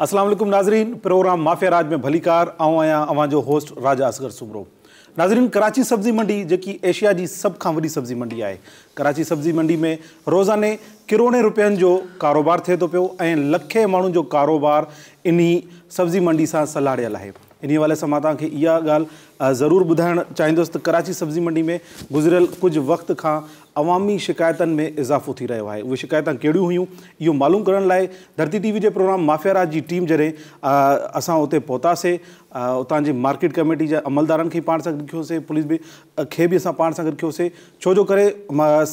اسلام عليڪم ناظرين پروگرام مافيا راڄ ۾ ڀليڪار آئون آهيان اوهان جو هوسٽ راجا اصغر سومرو ناظرين ڪراچي سبزي منڊي جيڪي ايشيا جي سڀ کان وڏي سبزي منڊي آهي ڪراچي سبزي منڊي ۾ روزاني ڪروڙين روپين جو ڪاروبار ٿئي ٿو پيو ۽ لکين ماڻهن جو ڪاروبار انهي سبزي منڊي سان سلهاڙيل آهي انهي حوالي سان مان توهان کي اها ڳالهه ضرور ٻڌائڻ چاهيندس ته ڪراچي سبزي منڊي ۾ گذريل ڪجهه وقت کان عوامي شڪايتن ۾ اضافو ٿي رهيو آهي اهي شڪايتان ڪهڙيون هيون اهو معلوم ڪرڻ لاء ڌرتي ٽي وي جي پروگرام مافيا راڄ جي ٽيم جڏهن اسان اتي پهتاسي اتان جي مارڪيٽ ڪميٽي جي عملدارن کي پاڻ سان گڏ کنيوسي پوليس به کي به اسان پاڻ سان گڏ کنيوسي ڇو جو ڪري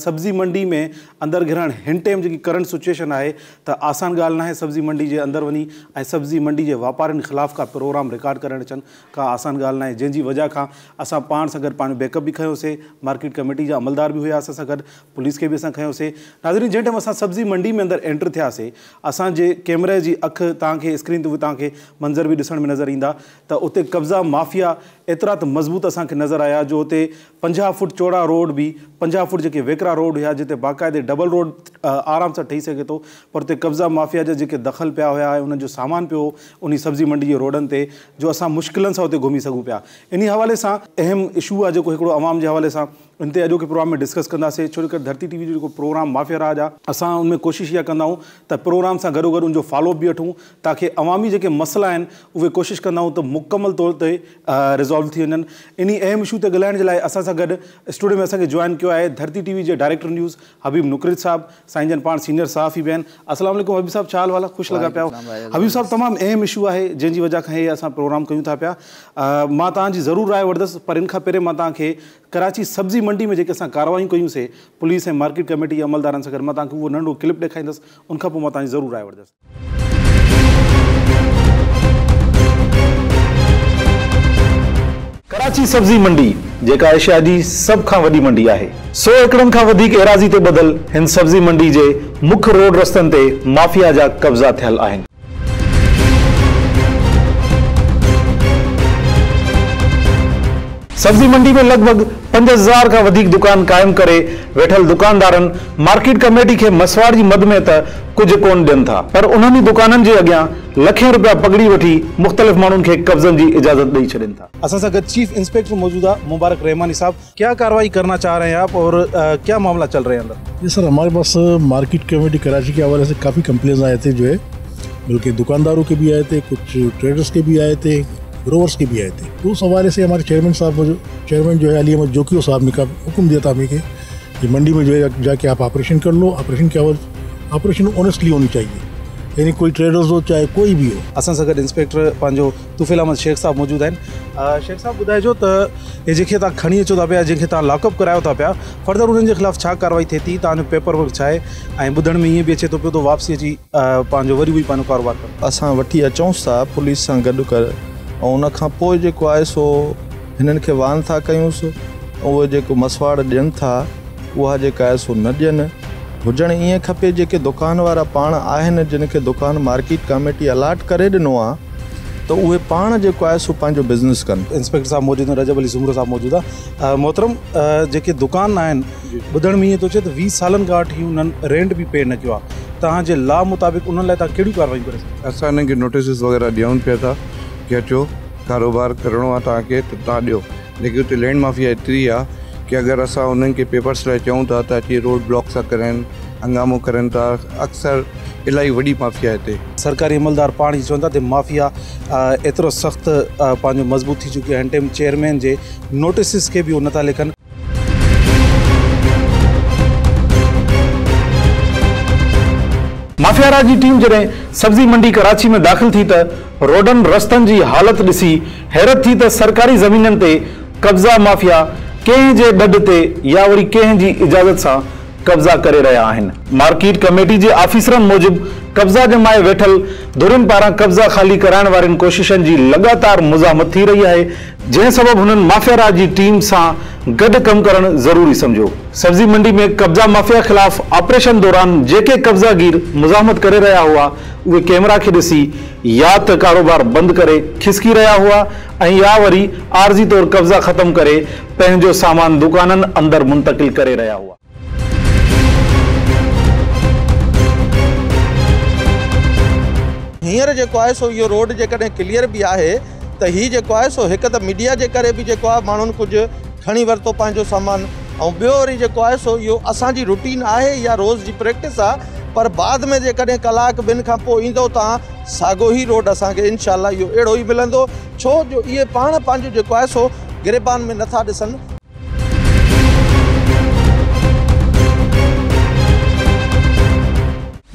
سبزي منڊي ۾ اندر گهرڻ هن ٽيم جيڪي ڪرنٽ سچويشن آهي ته آسان ڳالهه ناهي سبزي منڊي جي اندر وڃي ۽ سبزي منڊي جي واپارين خلاف ڪا پروگرام رڪارڊ ڪرڻ اچن ڪا آسان ڳالهه ناهي جنهن جي وجه کان اسان پاڻ سان گڏ پنهنجو بيڪ اپ به کنيوسي مارڪيٽ ڪميٽي جا عملدار به هيا اسان سان گڏ پوليس کي به اسان کنيوسي ناظرين جنهن ٽائيم اسان سبزي منڊي ۾ اندر انٽر ٿياسي اسان جي ڪيمري جي اک توهان کي اسڪرين تي به توهان کي منظر به ڏسڻ ۾ نظر ايندا ته اتي قبضا مافيا ايترا ته مضبوط اسان کي نظر آيا جو اتي 50 فوٽ چوڙا روڊ به 50 فوٽ جيڪي ويڪرا روڊ هيا جتي باقاعدي ڊبل روڊ آرام سان ٺهي سگهي ٿو پر اتي قبضا مافيا جا جيڪي دخل پيا هيا ۽ انهن جو سامان پيو هو انهي سبزي منڊي جي روڊن تي جو اسان مشڪلن سان اتي گهمي سگهون پيا انهي حوالي سان اهم اشو آهي جيڪو هڪڙو عوام جي حوالي سان ان تي اڄوڪي پروگرام ۾ ڊسڪس ڪنداسين ڇو جو ڌرتي ٽي وي جو جيڪو پروگرام مافيا راڄ آهي اسان ان ۾ ڪوشش اها ڪندا آهيون ته پروگرام سان گڏو گڏ ان جو فالو اپ به وٺون تاڪه عوامي جيڪي مسئلا آهن اهي ڪوشش ڪندا آهيون ته مڪمل طور تي ريزالو ٿي وڃن انهي اهم اشو تي ڳالهائڻ جي لاء اسان سان گڏ اسٽوڊيو ۾ اسان کي جوائن ڪيو آهي ڌرتي ٽي وي جي ڊائريڪٽر نيوز حبيب نقريج صاحب سائين جن پاڻ سينيئر صحافي به آهن السلام عليڪم حبيب صاحب ڇا حال احوال آهي خوش لڳا پيا آهيو حبيب صاحب تمام اهم اشو آهي جنهن جي وجه کان هي اسان پروگرام ڪيون ٿا پيا مان توهان جي ضرور راء وٺندس پر ان کان پهرين مان توهان کي ڪراچي سبزي منڊي ۾ جيڪي اسان ڪارروايون ڪيون سي پوليس ۽ مارڪيٽ ڪميٽي جي عملدارن سان گڏ مان توهان کي اهو ننڍڙو ڪلپ ڏيکاريندس ان کان پوء مان توهان جي ضرور راء وٺندس. ڪراچي سبزي منڊي جيڪا ايشيا جي سڀ کان وڏي منڊي آهي. سو ايڪڙن کان وڌيڪ ايراضي تي ٻڌل هن سبزي منڊي جي مک روڊ رستن تي مافيا جا قبضا ٿيل آهن. سبزي منڊي ۾ لڳ ڀڳ 5000 کان وڌيڪ دڪان قائم ڪري ويٺل دڪاندارن مارڪيٽ ڪميٽي کي مسواڙ جي مد ۾ ته ڪجهه ڪونه ڏين ٿا پر انهن ئي دڪانن جي اڳيان لکين روپيا پڳڙي وٺي مختلف ماڻهن کي قبضن جي اجازت ڏئي ڇڏين ٿا. اسان سان گڏ چيف انسپيڪٽر موجود آ مبارڪ رحماني صاحب ڪيا ڪارروائي ڪرنا چاهه رهي هين آپ اور ڪيا معاملا چل رهي هين اندر. جي سر هماري پاس مارڪيٽ ڪميٽي ڪراچي ڪي حوالي سي ڪافي ڪمپلينز آئي ٿي جو هي بلڪه دڪاندارون ڪي بهي آئي ٿي ڪجهه ٽريڊرز ڪي بهي آئي ٿي گروورز ڪي بهي آئي ٿي تو اس حوالي سي هماري چيئرمين صاحب چيئرمين جو هي علي احمد جوکيو صاحب ني حڪم ديا ٿا همين کي ڪي منڊي ۾ جو هي جا ڪي آپ آپريشن ڪر لو آپريشن ڪيا آپريشن اونيسٽلي هوني چاهيي يعني ڪوئي ٽريڊرز هو چاهي ڪوئي به هو. اسان سان گڏ انسپيڪٽر پنهنجو طفيل احمد شيخ صاحب موجود آهن. شيخ صاحب ٻڌائجو ته هي جيڪي توهان کڻي اچو ٿا پيا جنهن کي توهان لاڪ اپ ڪرايو ٿا پيا فردر انهن جي خلاف ڇا ڪارروائي ٿئي ٿي توهان جو پيپر ورڪ ڇا آهي ۽ ٻڌڻ ۾ ائين به اچي ٿو پيو ته واپسي اچي پنهنجو وري اهي پنهنجو ڪاروبار ڪن. اسان وٺي اچونس ٿا پوليس سان گڏ ڪر ۽ ان کان پوء جيڪو آهي سو هنن کي وان ٿا ڪيونس ۽ اهي جيڪو مسواڙ ڏين ٿا اها جيڪا آهي سو نه ڏين. هجڻ ائين کپي جيڪي دڪان وارا پاڻ آهن جن کي دڪان مارڪيٽ ڪاميٽي الاٽ ڪري ڏنو آ ته اهي پاڻ جيڪو آهي سو پنهنجو بزنس ڪن. انسپيڪٽر صاحب موجود آهن رجب علي سومرو صاحب موجود آ محترم جيڪي دڪان آهن ٻڌڻ ۾ ائين ٿو اچي ته 20 سالن کان وٺي انهن رينٽ به پي نه ڪيو آ توهان جي لا مطابق انهن لاء توهان ڪهڙيون ڪارروايون ڪري سگهو ٿا. اسان انهن کي نوٽيسز وغيره ڏيون پيا ٿا ڪي اچو ڪاروبار ڪرڻو آ توهان کي ته توهان ڏيو ليڪن اتي لينڊ مافيا ايتري آ ڪي اگر اسان انهن کي پيپرس لاء چئون ٿا ته اچي روڊ بلاڪ ٿا ڪرن هنگامو ڪرن ٿا اڪثر الاهي وڏي مافيا هتي. سرڪاري عملدار پاڻ ئي چون ٿا ته مافيا ايترو سخت پنهنجو مضبوط ٿي چڪي آهي هن ٽائيم چيئرمين جي نوٽيسز کي به هو نٿا لکن. مافيا راڄ جي ٽيم جڏهن سبزي منڊي ڪراچي ۾ داخل ٿي ته روڊن رستن جي حالت ڏسي حيرت ٿي ته سرڪاري زمينن تي قبضا مافيا ڪنهن جي ڏڍ تي يا وري ڪنهن جي اجازت سان قبضا ڪري رهيا آهن. مارڪيٽ ڪميٽي جي آفيسرن موجب قبضا ڄمائي ويٺل ڌرين پاران قبضا خالي ڪرائڻ وارين ڪوششن جي لڳاتار مزاحمت ٿي رهي آهي، جنهن سبب هنن مافيا راڄ جي ٽيم سان گڏ ڪم ڪرڻ ضروري سمجهيو. سبزي منڊي ۾ قبضا مافيا خلاف آپريشن دوران جيڪي قبضا گير مزاحمت ڪري رهيا هئا اهي ڪيمرا کي ڏسي يا ته ڪاروبار بند ڪري کسڪي رهيا هئا ۽ يا وري عارضي طور قبضا ختم ڪري پنهنجو سامان دڪانن اندر منتقل ڪري رهيا هئا. هينئر جيڪو آهي سو اهو روڊ جيڪڏهن ڪليئر به آهي ته هي جيڪو آهي سو هڪ ته ميڊيا جي ڪري به جيڪو آهي ماڻهن ڪجهه کڻي ورتو پنهنجو سامان ۽ ٻيو وري جيڪو آهي سو اهو اسان جي روٽين آهي يا روز جي پريڪٽس آهي پر بعد ۾ جيڪڏهن ڪلاڪ ٻن کان پوء ايندو تان ساڳو ئي روڊ اسان کي انشاء الله اهو اهڙو ئي ملندو ڇو جو اهي پاڻ پنهنجو جيڪو آهي سو گريبان ۾ نٿا ڏسن.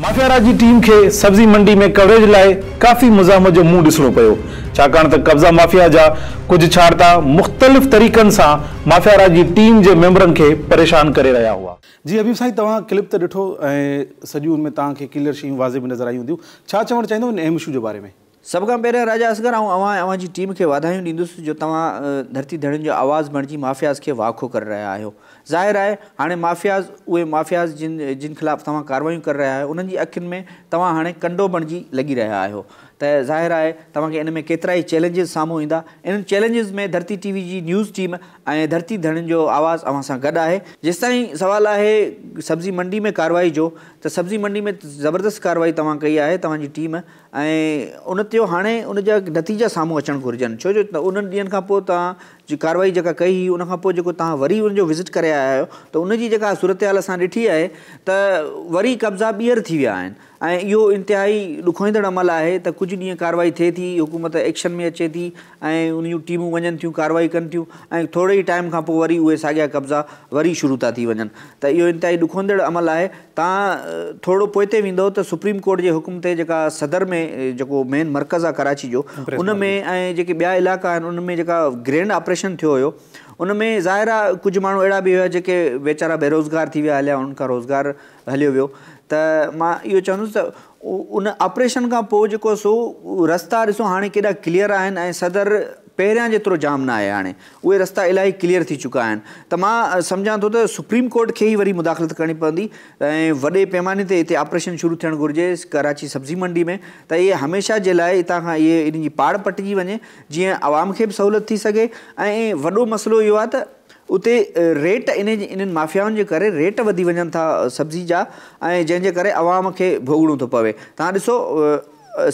مافيا راڄ جي ٽيم کي سبزي منڊي ۾ ڪوريج لاء ڪافي مزاحمت جو منهن ڏسڻو پيو، ڇاڪاڻ ته قبضا مافيا جا ڪجهه ڇاڙتا مختلف طريقن سان مافيا راڄ جي ٽيم جي ميمبرن کي پريشان ڪري رهيا هئا. جي حبيب سائين توهان ڪلپ ته ڏٺو ۽ سڄيون ان ۾ توهان کي ڪليئر شيون واضح به نظر آيون هونديون ڇا چوڻ چاهيندو ان اهم اشو جي باري ۾. سڀ کان پهريان راجا اصغر آئون اوهان ۽ اوهان جي ٽيم کي واڌايون ڏيندس جو توهان ڌرتي ڌڻين جو آواز بڻجي مافياز کي واکو ڪري رهيا آهيو. ظاهر آهي هاڻي مافياز اهي مافياز جن جن خلاف توهان ڪاروايون ڪري رهيا آهيو انهن جي اکين ۾ توهان هاڻي ڪنڊو بڻجي لڳي رهيا آهيو ته ظاهر آهي توهان کي ان ۾ ڪيترائي چئلينجز سامهون ايندا انهن چئلينجز ۾ ڌرتي ٽي وي جي نيوز ٽيم ۽ ڌرتي ڌڻين جو آواز اوهان سان گڏ آهي. جيستائين سوال آهي سبزي منڊي ۾ ڪاروائي جو ته سبزي منڊي ۾ زبردست ڪاروائي توهان ڪئي آهي توهان جي ٽيم ۽ ان تي هاڻي ان جا نتيجا سامهون اچڻ گهرجن ڇو جو انهن ڏينهن کان پوء توهان جي ڪارروائي جيڪا ڪئي هئي ان کان پوء جيڪو توهان وري ان جو وزٽ ڪري آيا آهيو ته ان جي جيڪا صورتحال اسان ڏٺي آهي ته وري قبضا ٻيهر ٿي ويا آهن ۽ اهو انتهائي ڏکوئيندڙ عمل آهي ته ڪجهه ڏينهن ڪارروائي ٿئي ٿي حڪومت ايڪشن ۾ اچي ٿي ۽ ان جون ٽيمون وڃن ٿيون ڪارروائي ڪن ٿيون ۽ ٿوري ئي ٽائيم کان پوء وري اهي ساڳيا قبضا وري شروع ٿا ٿي وڃن ته اهو انتهائي ڏکوئيندڙ عمل آهي توهان ٿورو پوئتي ويندؤ ته سپريم ڪورٽ جي حڪم تي جيڪا صدر ۾ جيڪو مين مرڪز آهي ڪراچي جو ان ۾ ۽ جيڪي ٻيا علائقا آهن ان ۾ جيڪا گرينڊ آپريشن ٿيو هيو ان ۾ ظاهر آهي ڪجهه ماڻهو اهڙا به هيا جيڪي ويچارا بيروزگار ٿي ويا هليا انهن کان روزگار هليو ويو ته مان اهو چوندس ته ان آپريشن کان پوء جيڪو سو رستا ڏسو هاڻي ڪيڏا ڪليئر آهن ۽ صدر پهريان جيترو جام نه آهي هاڻي اهي رستا الاهي ڪليئر ٿي چڪا آهن ته مان سمجهان ٿو ته سپريم ڪورٽ کي ئي وري مداخلت ڪرڻي پوندي ۽ وڏي پيماني تي هتي آپريشن شروع ٿيڻ گهرجي ڪراچي سبزي منڊي ۾ ته اهي هميشه جي لاء هتان کان اهي انهن جي پاڙ پٽجي وڃي جيئن عوام کي به سهولت ٿي سگهي ۽ وڏو مسئلو اهو آهي ته اتي ريٽ انهن انهن مافيائن جي ڪري ريٽ وڌي وڃن ٿا سبزي جا ۽ جنهن جي ڪري عوام کي ڀوڳڻو ٿو پوي توهان ڏسو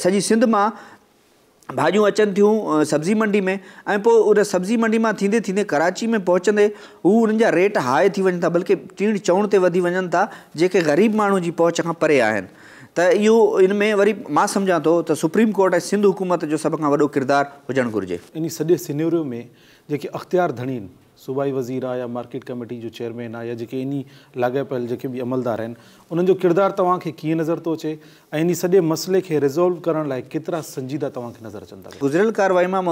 سڄي سنڌ مان ڀاڄيون اچن ٿيون سبزي منڊي ۾ ۽ پوء ان سبزي منڊي مان ٿيندي ٿيندي ڪراچي ۾ پهچندي هو انهن جا ريٽ هاء ٿي وڃن ٿا بلڪه ٽيڻ چئوڻ تي وڌي وڃن ٿا جيڪي غريب ماڻهو جي پهچ کان پري آهن ته اهو ان ۾ وري مان سمجهان ٿو ته سپريم ڪورٽ ۽ سنڌ حڪومت جو سڀ کان وڏو ڪردار هجڻ گهرجي. انهي سڄي سينيريو ۾ جيڪي اختيار ڌڻي آهن، صوبائي وزير آ يا مارڪيٽ ڪميٽي جو چيئرمين آ يا جيڪي انهي لاڳاپيل جيڪي به عملدار آهن انهن جو ڪردار توهان کي ڪيئن نظر ٿو اچي ۽ انهي سڄي مسئلي کي ريزولو ڪرڻ لاء ڪيترا سنجيده توهان کي نظر اچن ٿا پيا؟ گذريل ڪارروائي مان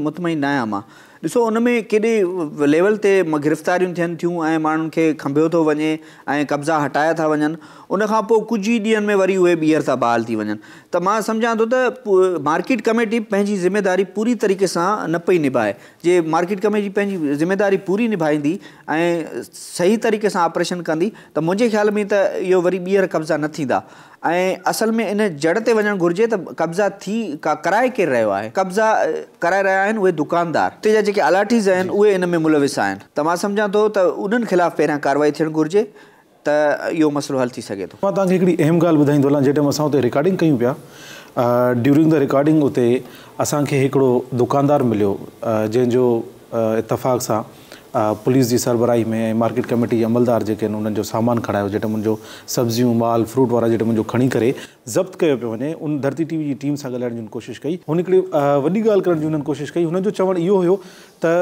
مطمئن ناهيان مان ڏسو ان ۾ ڪيڏي ليول تي گرفتاريون ٿين ٿيون ۽ ماڻهن کي کنڀيو ٿو وڃي ۽ قبضا هٽايا ٿا وڃن ان کان پوء ڪجهه ئي ڏينهن ۾ وري اهي ٻيهر ٿا بحال ٿي وڃن ته مان سمجهان ٿو ته مارڪيٽ ڪميٽي پنهنجي ذميواري پوري طريقي سان نه پئي نڀائي جي مارڪيٽ ڪميٽي پنهنجي ذميواري پوري نڀائيندي ۽ صحيح طريقي سان آپريشن ڪندي ته منهنجي خيال ۾ ته اهو وري ٻيهر قبضا نه ٿيندا ۽ اصل ۾ ان جڙ تي وڃڻ گهرجي ته قبضا ٿي ڪرائي ڪير رهيو آهي قبضا ڪرائي رهيا آهن اهي دڪاندار اتي جا جيڪي الاٽيز آهن اهي ان ۾ ملوث آهن ته مان سمجهان ٿو ته انهن خلاف پهريان ڪارروائي ٿيڻ گهرجي ته اهو مسئلو حل ٿي سگهي ٿو. مان توهان کي هڪڙي اهم ڳالهه ٻڌائيندو هلان جنهن ٽائيم اسان اتي رڪارڊنگ ڪيون پيا ڊيورنگ the recording اتي اسان کي هڪڙو دڪاندار مليو جنهن جو اتفاق سان پوليس جي سربراهي ۾ ۽ مارڪيٽ ڪميٽي جي عملدار جيڪي آهن انهن جو سامان کڻايو جنهن ٽائيم ان جو سبزيون مال فروٽ وارا جنهن ٽائيم ان جو کڻي ڪري ضبط ڪيو پيو وڃي ان ڌرتي ٽي وي جي ٽيم سان ڳالهائڻ جي هن ڪوشش ڪئي هن هڪڙي وڏي ڳالهه ڪرڻ جي هنن ڪوشش ڪئي هنن جو چوڻ اهو هيو ته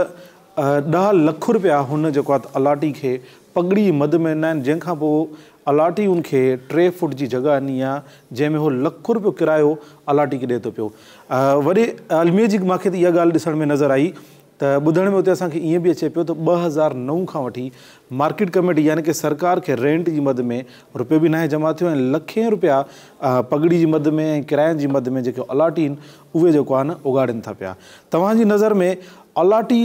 10 لک رپيا هن جيڪو آهي ته الاٽي کي پڳڙي مد ۾ ڏنا آهن جنهن کان پوء الاٽي ان کي 3 فوٽ جي جڳهه ڏني آهي جنهن ۾ هو لک رپيو ڪرايو الاٽي کي ڏئي ٿو پيو. وڏي الميي جي مون کي ته اها ڳالهه ڏسڻ ۾ نظر آئي ته ٻڌڻ ۾ اتي اسان کي ائين به اچي پيو ته 2009 کان وٺي مارڪيٽ ڪميٽي يعني ڪه سرڪار کي رينٽ جي مد ۾ رپيو به ناهي جمع ٿيو ۽ لکين رپيا پڳڙي جي مد ۾ ۽ ڪراين جي مد ۾ جيڪي الاٽي آهن اهي جيڪو آهي نه اوڳاڙين ٿا پيا. توهان جي نظر ۾ الاٽي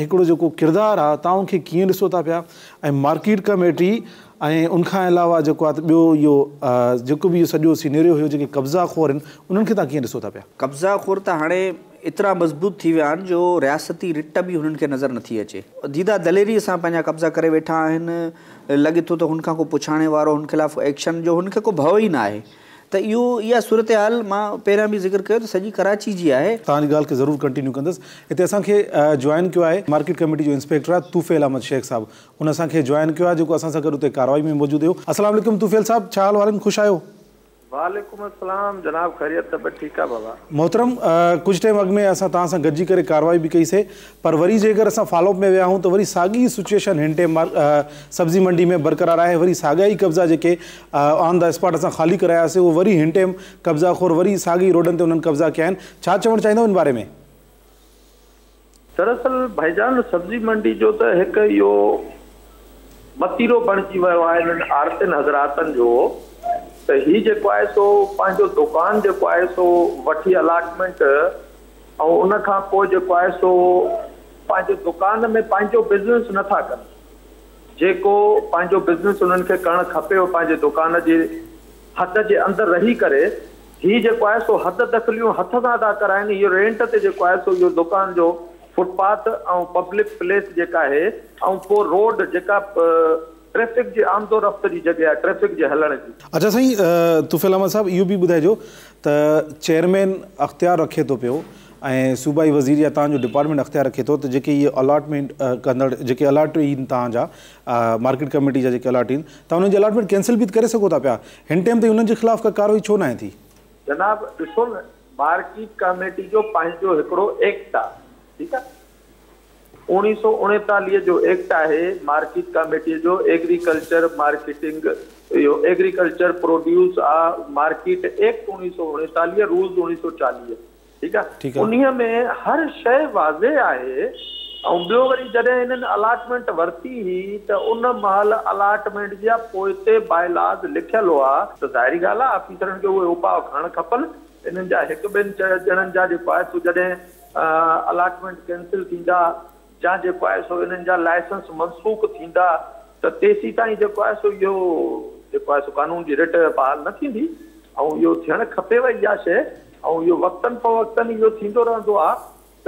هڪڙو جيڪو ڪردار آ توهان ان کي ڪيئن ڏسو ٿا پيا ۽ مارڪيٽ ڪميٽي ۽ ان کان علاوه جيڪو آ ته ٻيو اهو جيڪو به اهو سڄو سينيريو هيو جيڪي قبضا خور آهن انهن کي توهان ڪيئن ڏسو ٿا پيا؟ قبضا خور ته هاڻي ايترا مضبوط ٿي ويا آهن جو رياستي رٽ به هنن کي نظر نٿي اچي. ديده دليري سان پنهنجا قبضا ڪري ويٺا آهن لڳي ٿو ته هن کان ڪو پڇاڻي وارو هن خلاف ايڪشن جو هن کي ڪو ڀؤ ئي نه آهي. ته اهو اها صورتحال مان پهريان به ذڪر ڪيو ته سڄي ڪراچي جي آهي. توهان جي ڳالهه کي ضرور ڪنٽينيو ڪندس. هتي اسان کي جوائن ڪيو آهي مارڪيٽ ڪميٽي جو انسپيڪٽر آهي طفيل احمد شيخ صاحب ان اسان کي جوائن ڪيو آهي جيڪو اسان سان گڏ اتي ڪارروائي ۾ موجود هيو. السلام عليڪم طفيل صاحب ڇا حال وارن خوش آهيو؟ وعليڪم السلام جناب خيريت طبيعت ٺيڪ آ بابا. محترم ڪجهه ٽائيم اڳ ۾ اسان توهان سان گڏجي ڪري ڪارروائي به ڪئي سي پر وري جيڪر اسان فالو اپ ۾ ويا آهيون ته وري ساڳي سچوئيشن هن ٽائيم سبزي منڊي ۾ برقرار آهي وري ساڳيا ئي قبضا جيڪي آن the spot اسان خالي ڪرايا سي اهي وري هن ٽائيم قبضا خور وري ساڳي روڊن تي انهن قبضا ڪيا آهن ڇا چوڻ چاهيندؤ ان باري ۾؟ دراصل ڀائيجان سبزي منڊي جو ته هڪ اهو متيرو بڻجي ويو آهي انهن آڙتين حضراتن جو ته هي جيڪو آهي سو پنهنجو دڪان جيڪو آهي سو وٺي الاٽمينٽ ۽ ان کان پوء جيڪو آهي سو پنهنجو دڪان ۾ پنهنجو بزنس نه ٿا ڪن جيڪو پنهنجو بزنس انهن کي ڪرڻ کپي اهو پنهنجي دڪان جي حد جي اندر رهي ڪري هي جيڪو آهي سو حد دخليون هٿ سان ٿا ڪرائن اهو رينٽ تي جيڪو آهي سو اهو دڪان جو فٽ پاٿ ۽ پبلڪ پليس جيڪا آهي ۽ پوء روڊ جيڪا ٽريفڪ جي آمد و رفت جي جڳهه آهي ٽريفڪ جي هلڻ جي. اڇا سائين طفيل احمد صاحب اهو به ٻڌائجو ته چيئرمين اختيار رکي ٿو پيو ۽ صوبائي وزير يا توهان جو ڊپارٽمينٽ اختيار رکي ٿو ته جيڪي اهي الاٽمينٽ ڪندڙ جيڪي الاٽ آهن توهان جا مارڪيٽ ڪميٽي جا جيڪي الاٽ آهن توهان انهن جي الاٽمينٽ ڪينسل به ڪري سگهو ٿا پيا هن ٽائيم تائين انهن جي خلاف ڪا ڪارروائي ڇو ناهي ٿي؟ جناب ڏسو نه مارڪيٽ ڪاميٽي جو پنهنجو هڪڙو ايڪٽ آ ٺيڪ آ 1939 جو ايڪٽ آهي مارڪيٽ ڪاميٽي جو ايگريڪلچر مارڪيٽنگ اهو ايگريڪلچر پروڊيوس آ مارڪيٽ ايڪٽ 1939 رولز 1940 ٺيڪ آ انهيء ۾ هر شيء واضح آهي ۽ ٻيو وري جڏهن هنن الاٽمينٽ ورتي هئي ته ان مهل الاٽمينٽ جا پوئتي بائيلاز لکيل هئا ته ظاهري ڳالهه آ آفيسرن کي اهي اپاء کڻڻ کپن انهن جا هڪ ٻن ڄڻن جا جيڪو آهي سو جڏهن الاٽمينٽ ڪينسل ٿيندا يا جيڪو آهي سو انهن جا لائسنس منسوخ ٿيندا ته تيسيتائين جيڪو آهي سو اهو جيڪو آهي سو قانون جي رٽ بحال نه ٿيندي ۽ اهو ٿيڻ کپيو اها شيء ۽ اهو وقتن فوقتن اهو ٿيندو رهندو آهي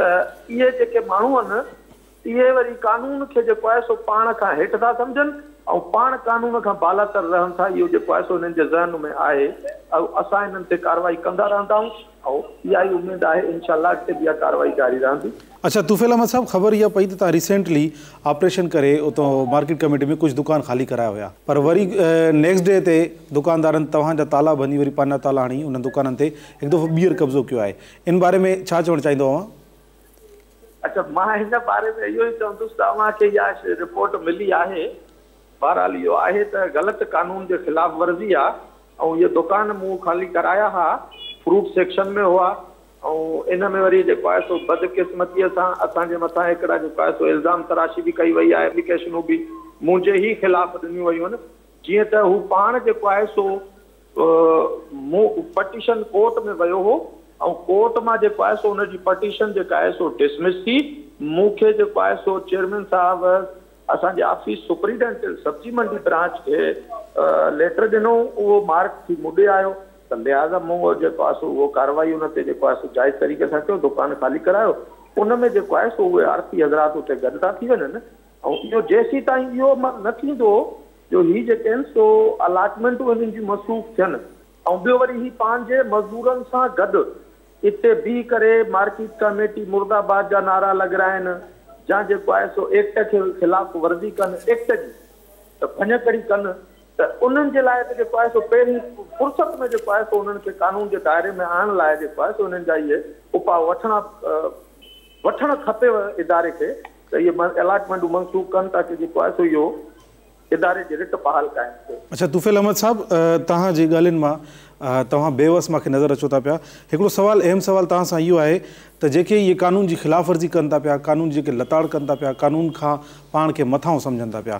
ته اهي جيڪي ماڻهو آهن اهي وري قانون کي جيڪو آهي سو پاڻ کان هيٺ ٿا سمجهن ۽ پاڻ قانون کان بالاتر رهن ٿا اهو جيڪو آهي سو انهن جي ذهن ۾ آهي ۽ اسان انهن تي ڪارروائي ڪندا رهندا آهيون ۽ اها ئي اميد آهي انشاء الله اڳتي به اها ڪارروائي جاري رهندي. اڇا طفيل احمد صاحب خبر اها پئي ته توهان ريسينٽلي آپريشن ڪري اتان مارڪيٽ ڪميٽي ۾ ڪجهه دڪان خالي ڪرايا هيا پر وري نيڪسٽ ڊي تي دڪاندارن توهان جا تالا ڀڃي وري پنهنجا تالا هڻي انهن دڪانن تي هڪ دفعو ٻيهر قبضو ڪيو آهي ان باري ۾ ڇا چوڻ چاهيندو اوهان؟ اڇا مان هن باري ۾ اهو ئي چوندس ته اوهان کي اها رپورٽ ملي آهي بهرحال اهو آهي ته غلط قانون جي خلاف ورزي آ ۽ اهي دڪان مون خالي ڪرايا ها فروٽ سيڪشن ۾ هئا ۽ ان ۾ وري جيڪو آهي سو بدقسمتيء سان اسان جي مٿان هڪڙا جيڪو آهي سو الزام تراشي به ڪئي وئي آهي ايپليڪيشنون به منهنجي ئي خلاف ڏنيون ويون آهن جيئن ته هو پاڻ جيڪو آهي سو مون پٽيشن ڪورٽ ۾ ويو هو ۽ ڪورٽ مان جيڪو آهي سو ان جي پٽيشن جيڪا آهي سو ڊسمس ٿي مون کي جيڪو آهي سو چيئرمين صاحب اسان جي آفيس سپريڊنٽ سبزي منڊي برانچ کي ليٽر ڏنو اهو مارڪ ٿي مون ڏي آيو ته لهٰذا مون اهو جيڪو آهي سو اهو ڪارروائي ان تي جيڪو آهي سو جائز طريقي سان ڪيو دڪان خالي ڪرايو ان ۾ جيڪو آهي سو اهي آڙتي حضرات اتي گڏ ٿا ٿي وڃن ۽ اهو جيسيتائين اهو عمل نه ٿيندو جو هي جيڪي آهن سو الاٽمينٽون انهن جون منسوخ ٿين ۽ ٻيو وري هي پنهنجي مزدورن سان گڏ اتي بيهي ڪري مارڪيٽ ڪميٽي مرده باد جا نعرا لڳرائن جا جيڪو آهي سو ايڪٽ کي خلاف ورزي ڪن ايڪٽ جي ته ڀڃڪڙي ڪن ته انهن جي لاء به جيڪو آهي سو پهرين فرصت ۾ جيڪو آهي سو انهن کي قانون جي دائري ۾ آڻڻ لاء جيڪو آهي سو انهن جا اهي اپاء وٺڻا وٺڻ کپيو اداري کي ته اهي الاٽمينٽون منسوخ ڪن تاڪه جيڪو آهي سو اهو اداري جي رٽ بحال قائم ٿئي. اڇا طفيل احمد صاحب توهان جي ڳالهين مان توهان بيوس مان کي نظر اچو ٿا پيا هڪڙو سوال اهم سوال توهان سان اهو آهي ته جيڪي اهي قانون جي خلاف ورزي ڪن ٿا پيا قانون جي جيڪي لتاڙ ڪن ٿا پيا قانون کان پاڻ کي مٿانهون سمجهن ٿا پيا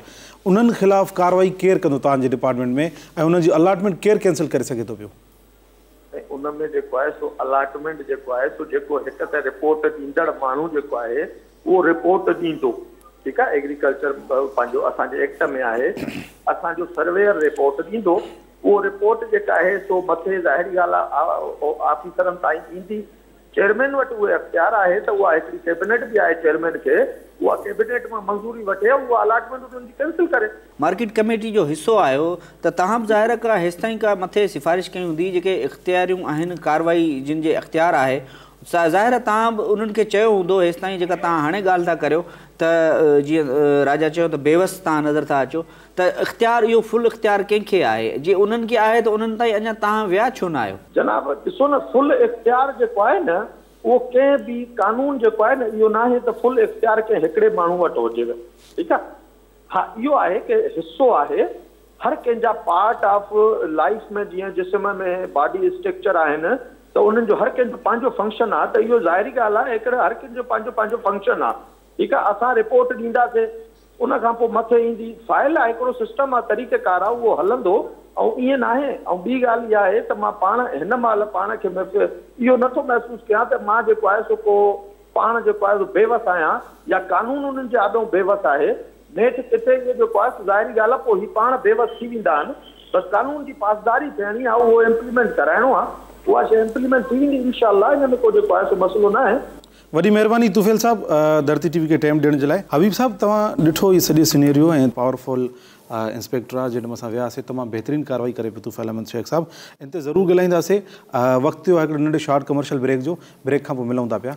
انهن خلاف ڪارروائي ڪير ڪندو توهان جي ڊپارٽمينٽ ۾ ۽ انهن جي الاٽمينٽ ڪير ڪينسل ڪري سگهي ٿو پيو. ۽ ان ۾ جيڪو آهي سو الاٽمينٽ جيڪو آهي سو جيڪو هڪ ته رپورٽ ڏيندڙ ماڻهو جيڪو آهي اهو رپورٽ ڏيندو ٺيڪ آهي ايگريڪلچر پنهنجو اسان جي ايڪٽ ۾ آهي اسان جو سرويئر رپورٽ ڏيندو اهو رپورٽ جيڪا آهي سو مٿي ظاهري ڳالهه آهي آفيسرن تائين ايندي चेयरमैन वटि उहे अख़्तियार आहे त उहा हिकिड़ी कैबिनेट बि आहे चेयरमैन खे, उहा कैबिनेट मां मंज़ूरी वठे उहा अलाटमेंट उन्हनि जी कैंसिल करे। मार्केट कमेटी जो हिसो आहियो त तव्हां बि ज़ाहिर का हेसि ताईं का मथे सिफारिश कई हूंदी, जेके इख़्तियारियूं आहिनि कार्रवाई जिन जे इख़्तियार आहे, ज़ाहिर आहे तव्हां बि उन्हनि खे चयो हूंदो हेसि ताईं जेका तव्हां हाणे ॻाल्हि था करियो त जीअं राजा चयो त बेवस तव्हां नज़र था अचो, त इख़्तियार इहो फुल इख़्तियार कंहिंखे आहे? जे उन्हनि खे आहे त उन्हनि ताईं अञा तव्हां विया छो न आहियो? जनाब ॾिसो न, फुल इख़्तियार जेको आहे न उहो कंहिं बि कानून जेको आहे न इहो न आहे त फुल इख़्तियार कंहिं हिकिड़े माण्हू वटि हुजेव, ठीकु आहे। हा, इहो आहे की हिसो आहे हर कंहिंजा पार्ट ऑफ लाइफ में, जीअं जिस्म में बॉडी स्ट्रक्चर आहिनि त उन्हनि जो हर कंहिंजो पंहिंजो फंक्शन आहे, त इहो ज़ाहिरी ॻाल्हि आहे हिकिड़ो हर कंहिंजो पंहिंजो पंहिंजो फंक्शन आहे, ठीकु आहे। असां रिपोर्ट ॾींदासीं, उन खां पोइ मथे ईंदी फाइल आहे, हिकिड़ो सिस्टम आहे, तरीक़ेकार आहे, उहो हलंदो ऐं ईअं न आहे। ऐं ॿी ॻाल्हि इहा आहे त मां पाण हिन महिल पाण खे इहो नथो महसूसु कयां त मां जेको आहे सो को पाण जेको आहे सो बेवस आहियां या कानून उन्हनि जे आॾो बेवस आहे। नेठि किथे इहो जेको आहे ज़ाहिरी ॻाल्हि आहे पोइ ही पाण बेवस थी वेंदा आहिनि, बसि कानून जी पासदारी थियणी आहे, उहो इम्प्लीमेंट कराइणो आहे, उहा शइ इम्प्लीमेंट थी वेंदी इनशा अल्लाह, हिन में को जेको आहे सो मसइलो न आहे। वॾी महिरबानी तुफ़ैल साहब धरती टीवी खे टाइम ॾियण जे लाइ। हबीब साहब, तव्हां ॾिठो इहो सॼो सिनेरियो ऐं पावरफुल इंस्पेक्टर आहे जॾहिं असां वियासीं, तमामु बहितरीन कार्रवाई करे पियो तुफ़ैल अहमद शेख साहब, इन ते ज़रूरु ॻाल्हाईंदासीं। वक़्तु थियो आहे हिकिड़ो नंढे शॉर्ट कमर्शियल ब्रेक जो, ब्रेक खां पोइ मिलूं था पिया।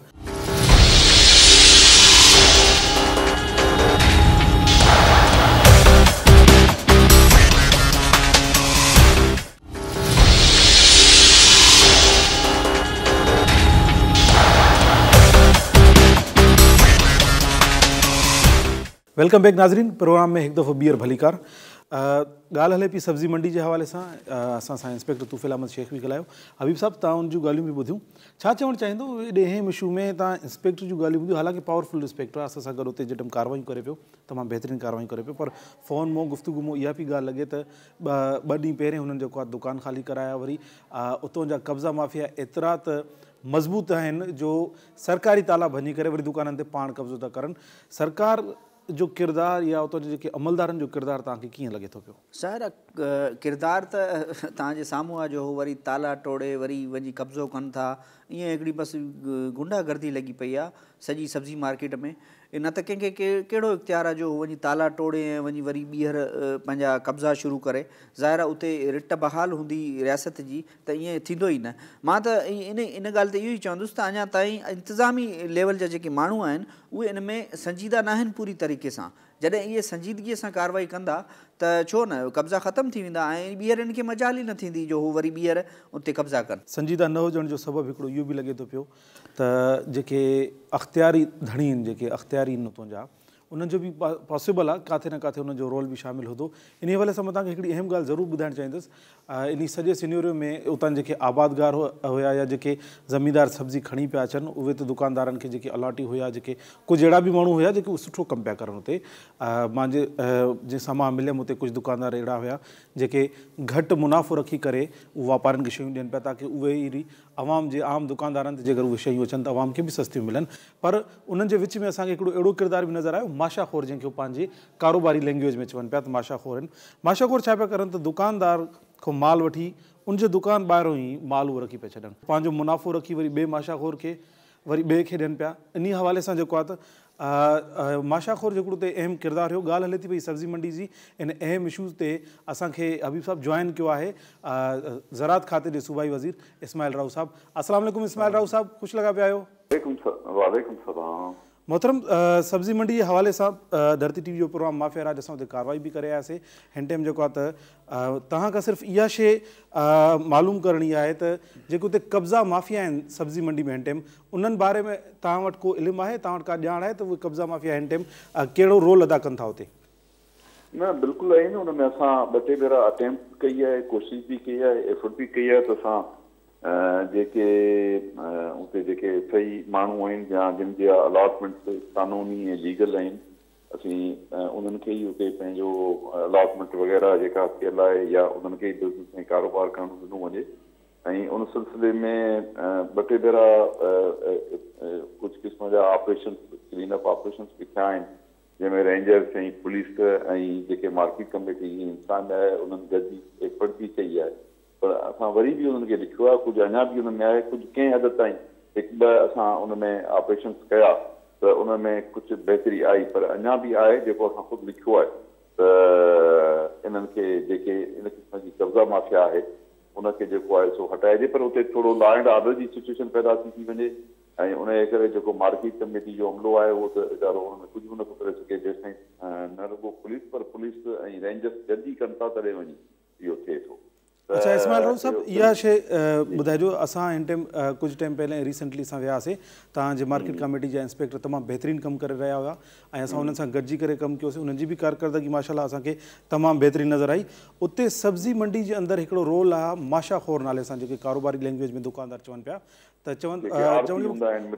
Welcome back नाज़रीन, प्रोग्राम में हिकु दफ़ो ॿीहर भलीकार। ॻाल्हि हले पई सब्ज़ी मंडी जे हवाले सां, असां सां इंस्पेक्टर तुफ़ैल अहमद शेख बि ॻाल्हायो। हबीब साहब, तव्हां उन जूं ॻाल्हियूं बि ॿुधियूं, छा चवणु चाहींदो एॾे अहम इशू में? तव्हां इंस्पेक्टर जूं ॻाल्हियूं ॿुधियूं, हालांकि पावरफुल इंस्पेक्टर आहे, असां सां गॾु उते जॾहिं कार्रवायूं करे पियो, तमामु बहितरीन कार्रवायूं करे पियो, पर फ़ोन मां गुफ़्तगू मां इहा पई ॻाल्हि लॻे त ॿ ॾींहं पहिरियों हुननि जेको आहे दुकान ख़ाली कराया, वरी उतां जा कब्ज़ा माफिया एतिरा त मज़बूत आहिनि जो सरकारी ताला भञी करे वरी दुकाननि ते पाण कब्ज़ो था करनि। सरकार जो किरदार या उतां जे जेके अमलदारनि जो किरदार तव्हांखे कीअं लॻे थो पियो? ज़ाहिर आहे किरदार त तव्हांजे साम्हूं आहे, जो वरी ताला टोड़े वरी वञी कब्ज़ो कनि था, ईअं हिकिड़ी बसि गुंडागर्दी लॻी पई आहे सॼी सब्ज़ी मार्केट में। न त कंहिंखे कहिड़ो इख़्तियार आहे जो वञी ताला टोड़े ऐं वञी वरी ॿीहर पंहिंजा कब्ज़ा शुरू करे? ज़ाहिर आहे उते रिट बहाल हूंदी रियासत जी त ईअं थींदो ई न। मां त इन इन ॻाल्हि ते इहो ई चवंदुसि त अञा ताईं इंतिज़ामी लेवल जा जेके माण्हू आहिनि उहे इन में संजीदा न आहिनि पूरी तरीक़े सां। जॾहिं इहे संजीदगीअ सां कार्रवाई कंदा त छो न कब्ज़ा ख़तमु थी वेंदा ऐं ॿीहर हिन खे मजाल ई न थींदी जो हू वरी ॿीहर उते कब्ज़ा कनि। संजीदा न हुजण जो सबबु हिकिड़ो इहो बि लॻे थो पियो त जेके अख़्तियारी धणी आहिनि, जेके अख़्तियारी आहिनि उतां जा, उन्हनि जो बि पॉसिबल आहे किथे न किथे उन्हनि जो रोल बि शामिल हूंदो। इन हवाले सां मां तव्हांखे हिकिड़ी अहम ॻाल्हि ज़रूरु ॿुधाइणु चाहींदुसि। इन सॼे सिनेरियो में उतां जेके आबादगार हुया या जेके ज़मींदार सब्ज़ी खणी पिया अचनि, उहे त दुकानदारनि खे जेके अलाटी हुया, जेके कुझु अहिड़ा बि माण्हू हुया जेके सुठो कमु पिया करनि उते। मुंहिंजे जंहिंसां मां मिलियमि उते कुझु दुकानदार अहिड़ा हुया जेके घटि मुनाफ़ो रखी करे उहे वापारियुनि खे शयूं ॾियनि पिया ताकी उहे ई अवाम जे आम दुकानदारनि ते जेकर उहे शयूं अचनि त अवाम खे बि सस्तियूं मिलनि। पर उन्हनि जे विच में असांखे हिकिड़ो अहिड़ो किरदारु बि नज़र आयो, माशाखोर, जंहिंखे पंहिंजे कारोबारी लैंग्वेज में चवनि पिया त माशाखोर आहिनि। माशाखोर छा पिया करनि त दुकानदार खां माल वठी उनजे दुकान ॿाहिरों ई माल उहो रखी पिया छॾनि, पंहिंजो मुनाफ़ो रखी वरी ॿिए माशाखोर खे वरी ॿिए खे ॾियनि पिया। इन हवाले सां जेको आहे त माशाखोर जेको उते अहम किरदारु हुयो। ॻाल्हि हले थी पई सब्ज़ी मंडी जी, इन अहम इशूज़ ते असांखे हबीब साहब जॉइन कयो आहे ज़राअत खाते जे सूबाई वज़ीर इस्माइल राव साहब। अस्सलाम वालेकुम इस्माइल राव साहब, ख़ुशि लॻा पिया आहियो। वालेकुम सलाम। मोहतरम, सब्ज़ी मंडी जे हवाले सां धरती टीवी जो प्रोग्राम माफिया राज असां उते कार्रवाई बि करे आयासीं। हिन टाइम जेको आहे त तव्हां खां सिर्फ़ु इहा शइ मालूम करणी आहे त जेके उते कब्ज़ा माफिया आहिनि सब्ज़ी मंडी में हिन टाइम, उन्हनि बारे में तव्हां वटि को इल्मु आहे, तव्हां वटि का ॼाण आहे त उहे कब्ज़ा माफिया हिन टाइम कहिड़ो रोल अदा कनि था उते? न, बिल्कुलु आहिनि। हुन में असां ॿ टे भेरा अटेम्प्ट कई आहे, कोशिशि बि कई आहे, एफर्ट बि कई आहे त असां जेके उते जेके सही माण्हू आहिनि या जिन जा अलाटमेंट कानूनी ऐं लीगल आहिनि, असीं उन्हनि खे ई उते पंहिंजो अलाटमेंट वग़ैरह जेका थियल आहे या उन्हनि खे ई बिज़नेस ऐं कारोबार करणु ॾिनो वञे। ऐं उन सिलसिले में ॿ टे भेरा कुझु क़िस्म जा ऑपरेशन, क्लीन अप ऑपरेशन बि थिया आहिनि, जंहिंमें रेंजर्स ऐं पुलिस ऐं जेके मार्केट कमेटी जी इंसान आहे उन्हनि गॾिजी एफर्ट बि कई आहे। पर असां वरी बि उन्हनि खे लिखियो आहे, कुझु अञा बि हुन में आहे, कुझु कंहिं हद ताईं هڪ ٻه اسان ان ۾ آپريشنس ڪيا ته ان ۾ ڪجهه بهتري آئي پر اڃا به آهي جيڪو اسان خود لکيو آهي ته انهن کي جيڪي ان قسم جي قبضا مافيا آهي ان کي جيڪو آهي سو هٽائجي پر اتي ٿورو لا اينڊ آرڊر جي سچويشن پيدا ٿي ٿي وڃي ۽ ان جي ڪري جيڪو مارڪيٽ ڪميٽي جو عملو آهي اهو ته ادارو ان ۾ ڪجهه به نٿو ڪري سگهي جيستائين نه رڳو پوليس پر پوليس ۽ رينجرس گڏجي ڪن ٿا تڏهن وڃي اهو ٿئي ٿو. اڇا اسماعيل راهو صاحب اها شيء ٻڌائجو اسان هن ٽائيم ڪجهه ٽائيم پهرين ريسنٽلي اسان وياسي توهان جي مارڪيٽ ڪاميٽي جا انسپيڪٽر تمام بهترين ڪم ڪري رهيا هيا ۽ اسان انهن سان گڏجي ڪري ڪم ڪيوسي انهن جي به ڪارڪردگي ماشاءالله اسان کي تمام بهترين نظر آئي اتي سبزي منڊي جي اندر هڪڙو رول آهي ماشا خور نالي سان جيڪي ڪاروباري لينگويج ۾ دڪاندار چون پيا ته چون چون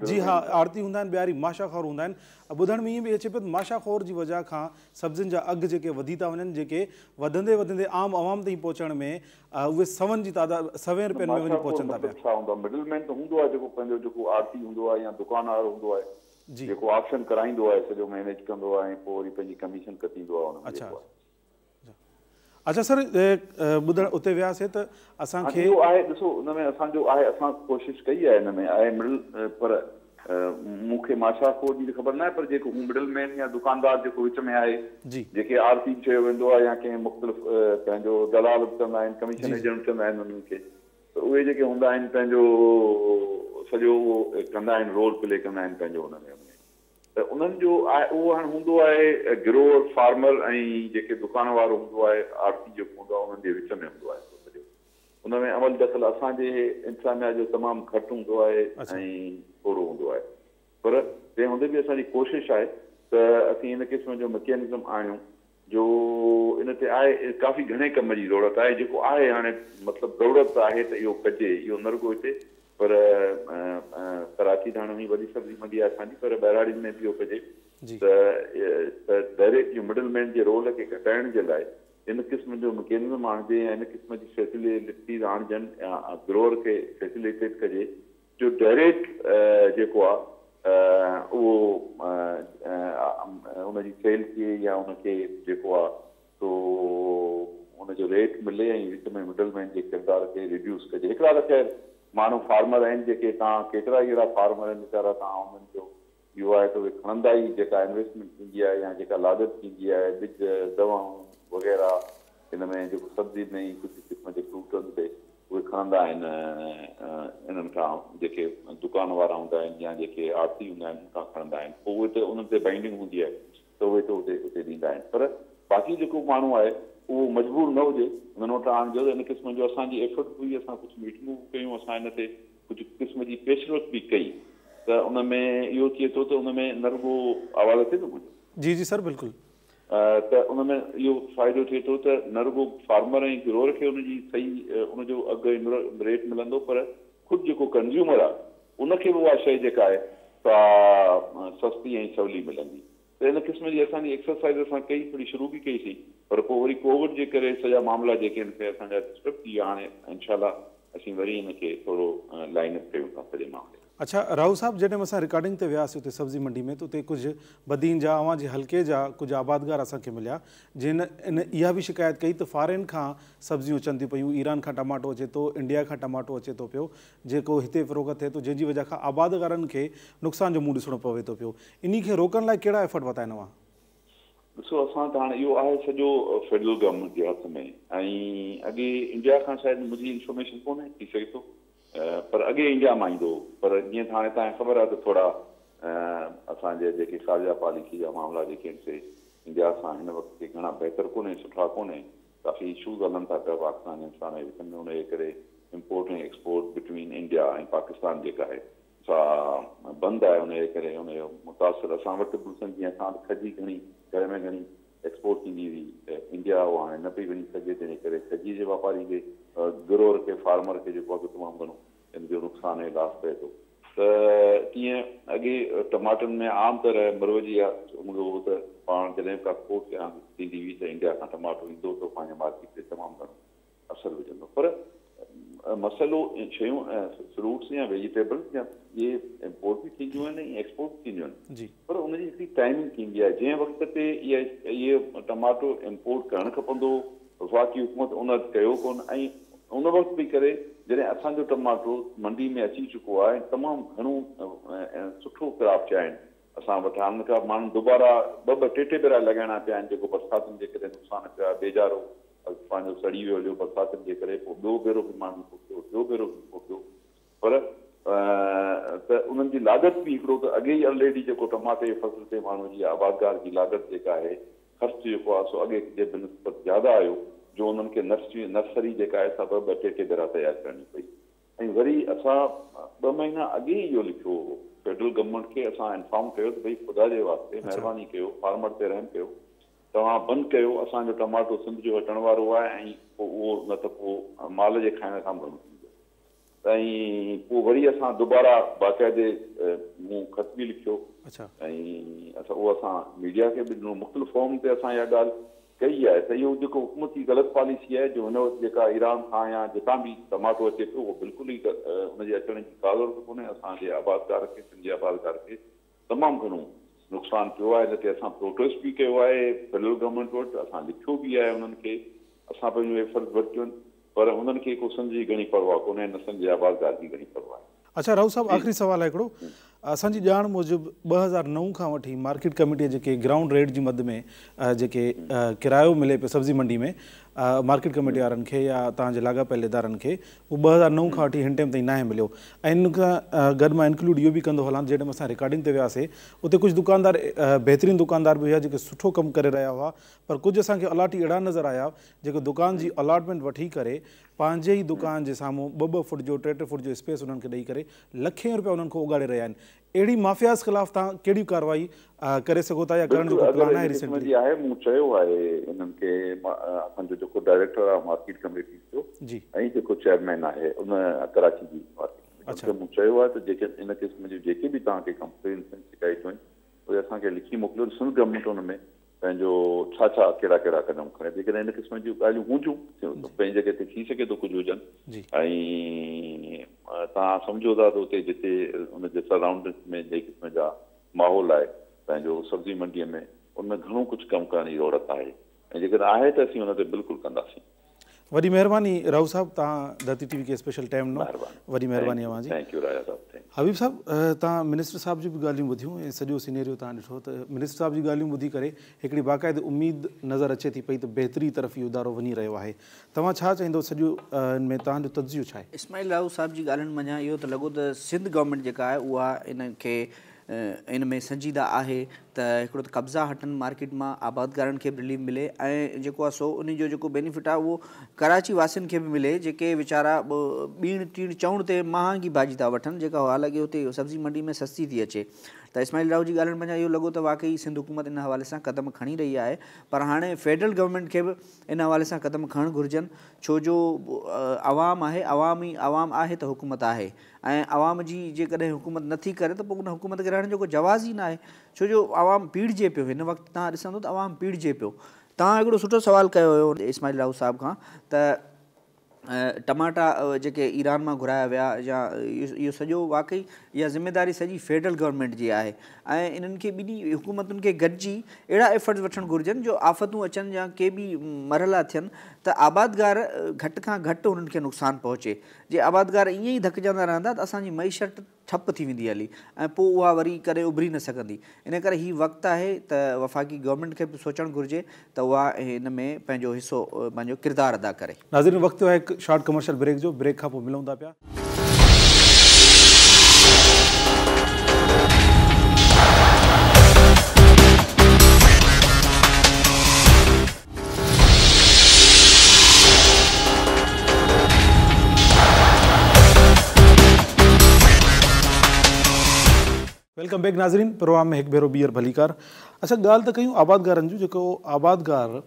جي ها آڙتي هوندا آهن ٻيا وري ماشا خور هوندا آهن ٻڌڻ ۾ ائين به اچي پيو ته ماشا خور جي وجهه کان سبزين جا اگهه جيڪي وڌي ٿا وڃن جيڪي وڌندي وڌندي عام عوام تائين پهچڻ ۾ اهي سون جي تعداد سوين رپين ۾ وڃي پهچن ٿا پيا. ڇا هوندو آهي مڊل مين ته هوندو آهي جيڪو پنهنجو جيڪو آڙتي هوندو آهي يا دڪاندار هوندو آهي جيڪو آڪشن ڪرائيندو آهي سڄو مينيج ڪندو آهي ۽ پوء وري پنهنجي ڪميشن ڪٽيندو آهي ان ۾ جيڪو آهي. اڇا سر ٻڌڻ اتي وياسي ته اسان کي. اهو آهي ڏسو ان ۾ اسان جو آهي اسان ڪوشش ڪئي آهي ان ۾ آهي مڊل پر مون کي ماشا خور جي ته خبر ناهي پر جيڪو هو مڊل مين يا دڪاندار جيڪو وچ ۾ آهي جيڪي آڙتي به چيو ويندو آهي يا ڪنهن مختلف پنهنجو دلال به چوندا آهن ڪميشن ايجنٽ چوندا آهن انهن کي ته اهي جيڪي هوندا آهن پنهنجو سڄو اهو ڪندا آهن رول پلي ڪندا آهن پنهنجو ان ۾ ته انهن جو آهي اهو هاڻ هوندو آهي گروئر فارمر ۽ جيڪي دڪان وارو هوندو آهي آڙتي جيڪو هوندو آهي انهن جي وچ ۾ هوندو آهي اهو سڄو ان ۾ عمل دخل اسان جي انتظاميا جو تمام گهٽ هوندو آهي ۽ ٿورو هوندو آهي پر تنهن هوندي به اسان جي ڪوشش آهي ته اسين ان قسم جو مڪينزم آڻيون جو ان تي آهي ڪافي گهڻي ڪم جي ضرورت آهي جيڪو آهي هاڻي مطلب ضرورت آهي ته اهو ڪجي اهو نه رڳو هتي پر ڪراچي ته هاڻي وڏي سبزي منڊي آهي اسان جي پر ٻهراڙين ۾ به اهو ڪجي ته ته ڊائريڪٽ اهو مڊل مين جي رول کي گهٽائڻ جي لاء ان قسم جو مڪينزم آڻجي يا ان قسم جي فيسلٽيز آڻجن يا گروئر کي فيسليٽيٽ ڪجي جو ڊائريڪٽ جيڪو آ اهو ان جي سيل ٿئي يا ان کي جيڪو آ سو ان جو ريٽ ملي ۽ وچ ۾ مڊل مين جي ڪردار کي ريڊيوس ڪجي. هڪڙا ته خير ماڻهو فارمر آهن جيڪي تان ڪيترا ئي اهڙا فارمر آهن ويچارا تان انهن جو اهو آهي ته اهي کڻندا ئي جيڪا انويسٽمينٽ ٿيندي آهي يا جيڪا لاڳت ٿيندي آهي ٻج دوائون وغيره ان ۾ جيڪو سبزي ۾ ئي ڪجهه قسم جي فروٽن تي اهي کڻندا آهن انهن کان جيڪي دڪان وارا هوندا آهن يا جيڪي آڙتي هوندا آهن انهن کان کڻندا آهن پوء اهي ته انهن تي بائنڊنگ هوندي آهي ته اهي ته اتي اتي ڏيندا آهن پر باقي جيڪو ماڻهو آهي اهو مجبور نه هجي انهن وٽان آڻجو ته ان قسم جو اسان جي ايفرٽ به هئي اسان ڪجهه ميٽنگون به ڪيون اسان ان تي ڪجهه قسم جي پيش رفت به ڪئي ته ان ۾ اهو ٿئي ٿو ته ان ۾ نه رڳو آواز اچي ٿو منهنجو؟ جي جي سر بلڪل. ته ان ۾ اهو فائدو ٿئي ٿو ته نه رڳو فارمر ۽ گروئر کي ان جي صحيح ان جو اگهه ۽ ريٽ ملندو پر خود جيڪو ڪنزيومر آهي ان کي به اها شيء جيڪا آهي سا سستي ۽ سولي ملندي ته ان قسم جي اسان جي ايڪسرسائز اسان ڪئي ٿوري شروع به ڪئي سين پر پوء وري ڪووڊ جي ڪري سڄا معاملا جيڪي آهن سي اسان جا ڊسٽرب ٿي ويا هاڻي انشاء الله اسين وري ان کي ٿورو لائن اپ ڪيون ٿا سڄي معاملي کي. اڇا راهو صاحب جڏهن اسان رڪارڊنگ تي وياسين اتي سبزي منڊي ۾ ته اتي ڪجهه بدين جا اوهان جي حلقي جا ڪجهه آبادگار اسان کي مليا جن ان اها به شڪايت ڪئي ته فارين کان سبزيون اچن ٿيون پيون ايران کان ٽماٽو اچي ٿو انڊيا کان ٽماٽو اچي ٿو پيو جيڪو هتي فروخت ٿئي ٿو جنهن جي وجهه کان آبادگارن کي نقصان جو منهن ڏسڻو پوي ٿو پيو انهي کي روڪڻ لاء ڪهڙا ايفرٽ ورتا آهن اوهان؟ ڏسو اسان ته هاڻي اهو آهي سڄو فيڊرل گورنمينٽ جي هٿ ۾ ۽ اڳي انڊيا کان شايد منهنجي انفارميشن ڪونهي ٿي سگهي ٿو پر اڳي انڊيا مان ايندو هو پر جيئن ته هاڻي توهان کي خبر آهي ته ٿورا اسان جي جيڪي خارجه پاليسي جا معاملا جيڪي آهن سي انڊيا سان هن وقت ڪي گهڻا بهتر ڪونهي سٺا ڪونهي ڪافي اشوز هلن ٿا پيا پاڪستان ۽ هندستان جي وچ ۾ ان جي ڪري import ۽ export between India ۽ Pakistan جيڪا آهي سا بند آهي ان جي ڪري ان جو متاثر اسان وٽ به جيئن اسان وٽ کجي گهڻي گهر ۾ گهڻي ايڪسپورٽ ٿيندي هئي انڊيا اهو هاڻي نه پئي وڃي سگهي تنهن جي ڪري کجي جي واپاري کي گروئر کي فارمر کي جيڪو آهي سو تمام گهڻو ان جو نقصان ۽ لاس پئي ٿو ته تيئن اڳي ٽماٽن ۾ عام طرح مروج اها هوندو هو ته پاڻ جڏهن به ڪا کوٽ يا ٿيندي هئي ته انڊيا کان ٽماٽو ايندو ته پنهنجي مارڪيٽ تي تمام گهڻو اثر وجهندو پر مسئلو شيون فروٽس يا ويجيٽيبلز يا اهي امپورٽ به ٿينديون آهن ۽ ايڪسپورٽ به ٿينديون آهن جي پر ان جي هڪڙي ٽائمنگ ٿيندي آهي جنهن وقت تي اهي اهي ٽماٽو امپورٽ ڪرڻ کپندو وفاقي حڪومت ان وقت ڪيو ڪونه ۽ ان وقت پئي ڪري جڏهن اسان جو ٽماٽو منڊي ۾ اچي چڪو آهي ۽ تمام گهڻو ۽ سٺو ڪراپ ٿيا آهن اسان وٽ هاڻ ان کان ماڻهن دوباره ٻه ٻه ٽي ٽي ڀيرا لڳائڻا پيا آهن جيڪو برساتن جي ڪري نقصان پيا ٻيجارو پنهنجو سڙي ويو هليو برساتن جي ڪري پوء ٻيو ڀيرو به ماڻهن پوکيو ٽيو ڀيرو به پوکيو پر ته انهن جي لاڳت به هڪڙو ته اڳي ئي الريڊي جيڪو ٽماٽي جي فصل تي ماڻهو جي آبادگار جي لاڳت جيڪا آهي خرچ جيڪو آهي سو اڳي جي بنسبت زياده آيو جو انهن کي نرسري نرسري جيڪا آهي سا ٻه ٻه ٽي ٽي ڀيرا تيار ڪرڻي پئي ۽ وري اسان ٻه مهينا اڳي ئي اهو لکيو هو فيڊرل گورنمينٽ کي اسان انفارم ڪيو ته ڀئي خدا جي واسطي مهرباني ڪيو فارمر تي رحم ڪيو توهان بند ڪيو اسان جو ٽماٽو سنڌ جو هٽڻ وارو آهي ۽ پوء اهو نه ته پوء مال جي کائڻ کان به گهڻو ٿيندو. ۽ پوء وري اسان دوباره باقاعدي مون خط به لکيو ۽ اسان اهو اسان ميڊيا کي به ڏنو مختلف فورم تي اسان اها ڳالهه ڪئي آهي ته اهو جيڪو حڪومت جي غلط پاليسي آهي جو هن وقت جيڪا ايران کان يا جتان به ٽماٽو اچي پيو اهو بلڪل ئي ان جي اچڻ جي ڪا ضرورت ڪونهي اسان جي آبادگار کي سنڌ جي آبادگار کي تمام گهڻو نقصان پيو آهي ان تي اسان پروٽيسٽ به ڪيو آهي فيڊرل گورنمينٽ وٽ اسان لکيو به آهي انهن کي اسان پنهنجون ايفرٽس ورتيون آهن پر هنن کي ڪو سنڌ جي گهڻي پرواهه ڪونهي نه سنڌ جي آبادگار جي گهڻي پرواهه آهي. اڇا راهو صاحب آخري سوال آهي هڪڙو اسان جي ڄاڻ موجب 2009 کان وٺي مارڪيٽ ڪميٽي جيڪي گرائونڊ ريٽ جي مد ۾ جيڪي ڪرايو ملي پيو سبزي منڊي ۾ مارڪيٽ ڪميٽي وارن کي يا توهان جي لاڳاپيل ادارن کي اهو 2009 کان وٺي هن ٽائيم تائين ناهي مليو ۽ ان کان گڏ مان انڪلوڊ اهو به ڪندو هلان ته جنهن ٽائيم اسان رڪارڊنگ تي وياسي اتي ڪجهه دڪاندار بهترين دڪاندار به هيا جيڪي سٺو ڪم ڪري رهيا هئا پر ڪجهه اسان کي الاٽي اهڙا نظر آيا جيڪي دڪان جي الاٽمينٽ وٺي ڪري پنهنجي ئي دڪان جي سامهون ٻه ٻه فوٽ جو ٽي ٽي فوٽ جو اسپيس انهن کي ڏئي ڪري لکين روپيا انهن کان اوڳاڙي رهيا آهن اهڙي مافياز خلاف توهان ڪهڙي ڪارروائي ڪري سگهو ٿا يا ڪرڻ جو بلڪل ڪو اگر پلان آهي ان قسم ريسينٽلي؟ جي آهي مون چيو آهي انهن کي اسان جو جيڪو ڊائريڪٽر آهي مارڪيٽ ڪميٽي جو ۽ جيڪو چيئرمين آهي ان ڪراچي جي مارڪيٽ ڪميٽي ان کي مون چيو آهي ته جيڪي ان قسم جون جيڪي به توهان کي ڪمپلينس آهن شڪايتون آهن اهي اسان کي لکي موڪليو سنڌ گورنمينٽ ان ۾ پنهنجو ڇا ڇا ڪهڙا ڪهڙا قدم کڻي جيڪڏهن ان قسم جون ڳالهيون هونديون ته پنهنجي جڳهه تي ٿي سگهي ٿو ڪجهه هجن ۽ توهان سمجهو ٿا ته اتي جتي ان جي سرائونڊنگس ۾ جنهن قسم جا ماحول آهي پنهنجو سبزي منڊيء ۾ ان ۾ گهڻو ڪجهه ڪم ڪرڻ جي ضرورت آهي ۽ جيڪڏهن آهي ته اسين ان تي بلڪل ڪنداسين. وڏي مهرباني راهو صاحب توهان ڌرتي ٽي وي کي اسپيشل ٽائيم ڏنو وڏي مهرباني اوهان جي. Thank you راجا صاحب thank you. حبيب صاحب توهان منسٽر صاحب جون به ڳالهيون ٻڌيون ۽ سڄو سينيريو توهان ڏٺو ته منسٽر صاحب جون ڳالهيون ٻڌي ڪري هڪڙي باقاعدي اميد نظر اچي ٿي پئي ته بهتري طرف اهو ادارو وڃي رهيو آهي توهان ڇا چاهيندو سڄو ان ۾ توهان جو تجزيو ڇا آهي؟ اسماعيل راهو صاحب جي ڳالهين منجهان اهو ته لڳو ته سنڌ گورنمينٽ جيڪا آهي اها ان کي ان ۾ سنجيده آهي ته هڪڙو ته قبضا هٽن مارڪيٽ مان آبادگارن کي به رليف ملي ۽ جيڪو آهي سو ان جو جيڪو بينيفٽ آهي اهو ڪراچي واسين کي به ملي جيڪي ويچارا ٻيڻ ٽيڻ چئوڻ تي مهانگي ڀاڄي ٿا وٺن جيڪا حالانڪه هتي سبزي منڊي ۾ سستي ٿي اچي ته اسماعيل راهو جي ڳالهين منجهان اهو لڳو ته واقعي سنڌ حڪومت ان حوالي سان قدم کڻي رهي آهي پر هاڻي فيڊرل گورنمينٽ کي به ان حوالي سان قدم کڻڻ گهرجن ڇو جو عوام آهي عوام ئي عوام آهي ته حڪومت آهي ۽ عوام جي جيڪڏهن حڪومت نه ٿي ڪري ته پوء ان حڪومت کي رهڻ جو ڪو جواز ئي ناهي ڇو جو عوام پيڙجي پيو هن وقت توهان ڏسندو ته عوام پيڙجي پيو توهان هڪڙو سٺو سوال ڪيو هيو اسماعيل راهو صاحب کان ته ٽماٽا جيڪي ايران مان گهرايا ويا يا اهو سڄو واقعي اها ذميداري سڄي فيڊرل گورنمينٽ جي آهي ۽ انهن کي ٻنهي حڪومتن کي گڏجي اهڙا ايفرٽس وٺڻ گهرجن جو آفتون اچن يا ڪي به مرحلا ٿين ته آبادگار گهٽ کان گهٽ انهن کي نقصان پهچي جي آبادگار ائين ئي ڌڪجندا رهندا ته اسان جي معيشت ٺپ ٿي ويندي هلي ۽ پوء اها وري ڪڏهن اڀري نه سگهندي. ان ڪري هي وقت آهي ته وفاقي گورنمينٽ کي به سوچڻ گهرجي ته اها هن ۾ پنهنجو حصو پنهنجو ڪردار ادا ڪري. ناظرين وقت ٿيو آهي هڪ شارٽ ڪمرشل بريڪ جو، بريڪ کان پوء ملون ٿا پيا. Welcome back ناظرين پروگرام ۾ هڪ ڀيرو ٻيهر ڀليڪار اڇا ڳالهه ته ڪيون آبادگارن جون جيڪو آبادگار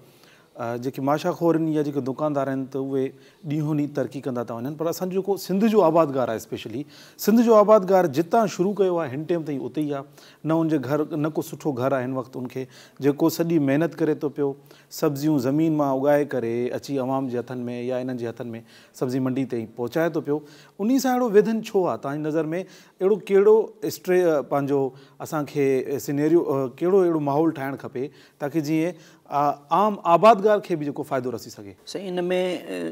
جيڪي ماشا خور آهن يا جيڪي دڪاندار آهن ته اهي ڏينهون ڏينهن ترقي ڪندا ٿا وڃن پر اسان جو جيڪو سنڌ جو آبادگار آهي اسپيشلي سنڌ جو آبادگار جتان شروع ڪيو آهي هن ٽيم تائين اتي ئي آهي نه ان جي گهر نه ڪو سٺو گهر آهي هن وقت ان کي جيڪو سڄي محنت ڪري ٿو پيو سبزيون زمين مان اڳائي ڪري اچي عوام جي هٿن ۾ يا انهن جي هٿن ۾ سبزي منڊي تائين پهچائي ٿو پيو انهي سان اهڙو ويڌن ڇو آهي توهان جي نظر ۾ اهڙو ڪهڙو اسٽري پنهنجو اسان کي سينيريو ڪهڙو اهڙو ماحول ٺاهڻ کپي تاڪي جيئن عام آبادگار کي به جيڪو فائدو رسي سگهي. سائين ان ۾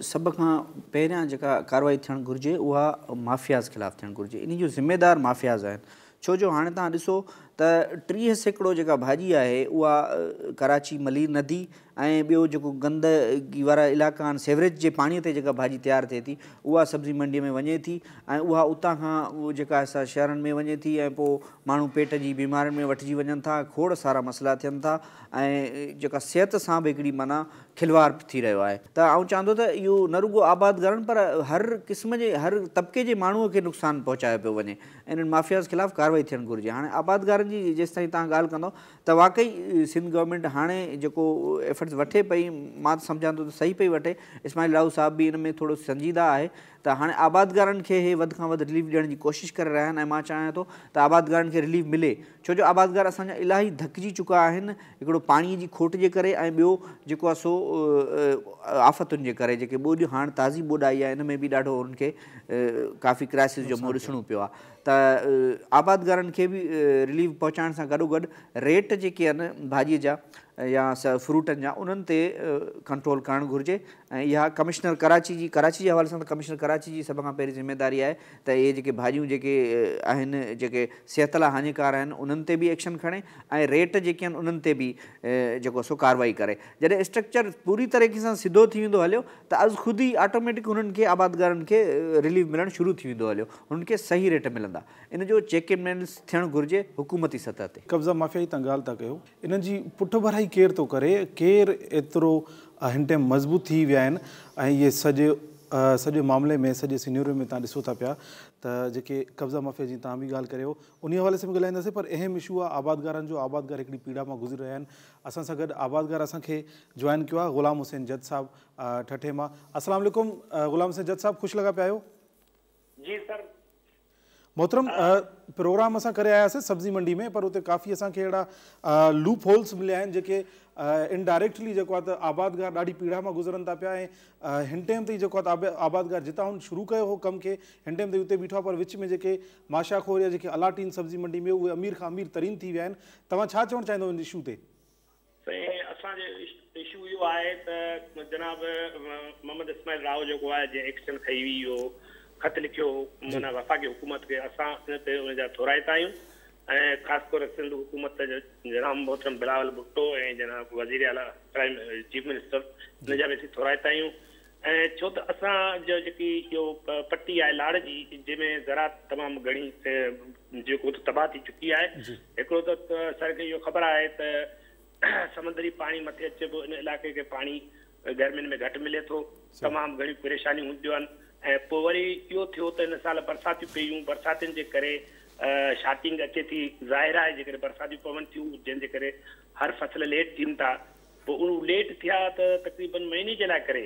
سڀ کان پهريان جيڪا ڪارروائي ٿيڻ گهرجي اها مافياز خلاف ٿيڻ گهرجي. انهي جو ذميدار مافياز آهن. ڇو جو هاڻي توهان ڏسو ته 30% جيڪا ڀاڄي آهي اها ڪراچي ملير ندي ۽ ٻيو جيڪو گندگي وارا علائقا آهن سيوريج جي پاڻي تي جيڪا ڀاڄي تيار ٿئي ٿي اها سبزي منڊي ۾ وڃي ٿي ۽ اها اتان کان جيڪا آهي سا شهرن ۾ وڃي ٿي ۽ پوء ماڻهو پيٽ جي بيمارين ۾ وٺجي وڃن ٿا، کوڙ سارا مسئلا ٿين ٿا ۽ جيڪا صحت سان به هڪڙي معنيٰ کلواڙ ٿي رهيو آهي ته آئون چوان ٿو ته اهو نه رڳو آبادگارن پر هر قسم جي هر طبقي جي ماڻهوء کي نقصان پهچايو پيو وڃي. انهن مافياز خلاف ڪارروائي ٿيڻ گهرجي. هاڻي آبادگارن جي جيستائين توهان ڳالهه ڪندؤ ته واقعي سنڌ گورنمينٽ هاڻي جيڪو ايفرٽس وٺي پئي مان ته سمجهان ٿو ته صحيح پئي وٺي. اسماعيل راهو صاحب به ان ۾ ٿورو سنجيده آهي ته هاڻي آبادگارن کي هي وڌ کان وڌ رليف ڏيڻ جي ڪوشش ڪري رهيا آهن ۽ مان چاهيان ٿو ته آبادگارن کي رليف ملي ڇو جو آبادگار اسان جا الاهي ڌڪجي چڪا آهن هڪڙو پاڻي جي کوٽ جي ڪري ۽ ٻيو جيڪو آهي سو آفتن جي ڪري جيڪي ٻوڏ هاڻ تازي ٻوڏ آئي آهي ان ۾ به ڏاڍو انهن کي ڪافي ڪرائسس جو منهن ڏسڻو پيو آهي ته آبادگارن کي به رليف پهچائڻ سان گڏوگڏ ريٽ جيڪي آهن ڀاڄي جا يا فروٽن جا انهن تي ڪنٽرول ڪرڻ گهرجي ۽ اها ڪمشنر ڪراچي جي ڪراچي جي حوالي سان ته ڪمشنر ڪراچي جي سڀ کان پهرين ذميواري آهي ته اهي جيڪي ڀاڄيون جيڪي آهن جيڪي صحت لاء هاڃيڪار آهن انهن تي به ايڪشن کڻي ۽ ريٽ جيڪي آهن انهن تي به جيڪو سو ڪارروائي ڪري جڏهن اسٽرڪچر پوري طريقي سان سڌو ٿي ويندو هليو ته از خود ئي آٽوميٽڪ هنن کي آبادگارن کي رليف ملڻ شروع ٿي ويندو هليو هنن کي صحيح ريٽ ملندا ان جو چيڪ اينڊ بيلنس ٿيڻ گهرجي حڪومتي سطح تي. قبضا مافيا جي تان ڳالهه ٿا ڪيو انهن جي پٺڀرائي ڪير ٿو ڪري، ڪير ايترو هن ٽائيم مضبوط ٿي ويا آهن ۽ اهي سڄي سڄي معاملي ۾ سڄي سينيريو ۾ تان ڏسو ٿا پيا ته جيڪي قبضا مافيا جي تان به ڳالهه ڪريو انهي حوالي سان به ڳالهائينداسين پر اهم اشو آهي آبادگارن جو آبادگار هڪڙي پيڙا مان گذري رهيا آهن اسان سان گڏ آبادگار اسان کي جوائن ڪيو آهي غلام حسين جت صاحب ٺٽي مان السلام عليڪم غلام حسين جت صاحب خوش لڳا پيا آهيو. جي سر. محترم پروگرام اسان ڪري آياسين سبزي منڊي ۾ پر اتي ڪافي اسان کي اهڙا لوپ هولز مليا آهن جيڪي انڊائريڪٽلي جيڪو آهي ته آبادگار ڏاڍي پيڙا مان گذرن ٿا پيا ۽ هن ٽائيم تائين جيڪو آهي ته آبادگار جتان هن شروع ڪيو هو ڪم کي هن ٽائيم تائين اتي بيٺو آهي پر وچ ۾ جيڪي ماشا خور يا جيڪي الاٽين سبزي منڊي ۾ اهي امير کان امير ترين ٿي ويا آهن توهان ڇا چوڻ چاهيندو ان اشو تي؟ سائين اسان جو اشو اهو آهي ته جناب محمد اسماعيل راهو جيڪو آهي جنهن ايڪشن کنئي هئي اهو خط لکيو هو معنيٰ وفاقي حڪومت کي اسان ان تي ان جا ٿورائتا آهيون ۽ خاص طور سنڌ حڪومت جناب محترم بلاول ڀٽو ۽ جناب وزير اعليٰ پرائم چيف منسٽر ان جا به اسين ٿورائتا آهيون ۽ ڇو ته اسان جو جيڪي اهو پٽي آهي لاڙ جي جنهن ۾ زراعت تمام گهڻي جيڪو ته تباهه ٿي چڪي آهي. هڪڙو ته سر کي اهو خبر آهي ته سمندري پاڻي مٿي اچي ٿو ان علائقي کي پاڻي گرمين ۾ گهٽ ملي ٿو تمام گهڻيون پريشانيون هونديون آهن ۽ پوء وري اهو ٿيو ته هن سال برساتيون پيون برساتين جي ڪري شارٽنگ اچي ٿي ظاهر آهي جيڪڏهن برساتيون پون ٿيون جنهن جي ڪري هر فصل ليٽ ٿين ٿا پوء اهو ليٽ ٿيا ته تقريبن مهيني جي لاء ڪري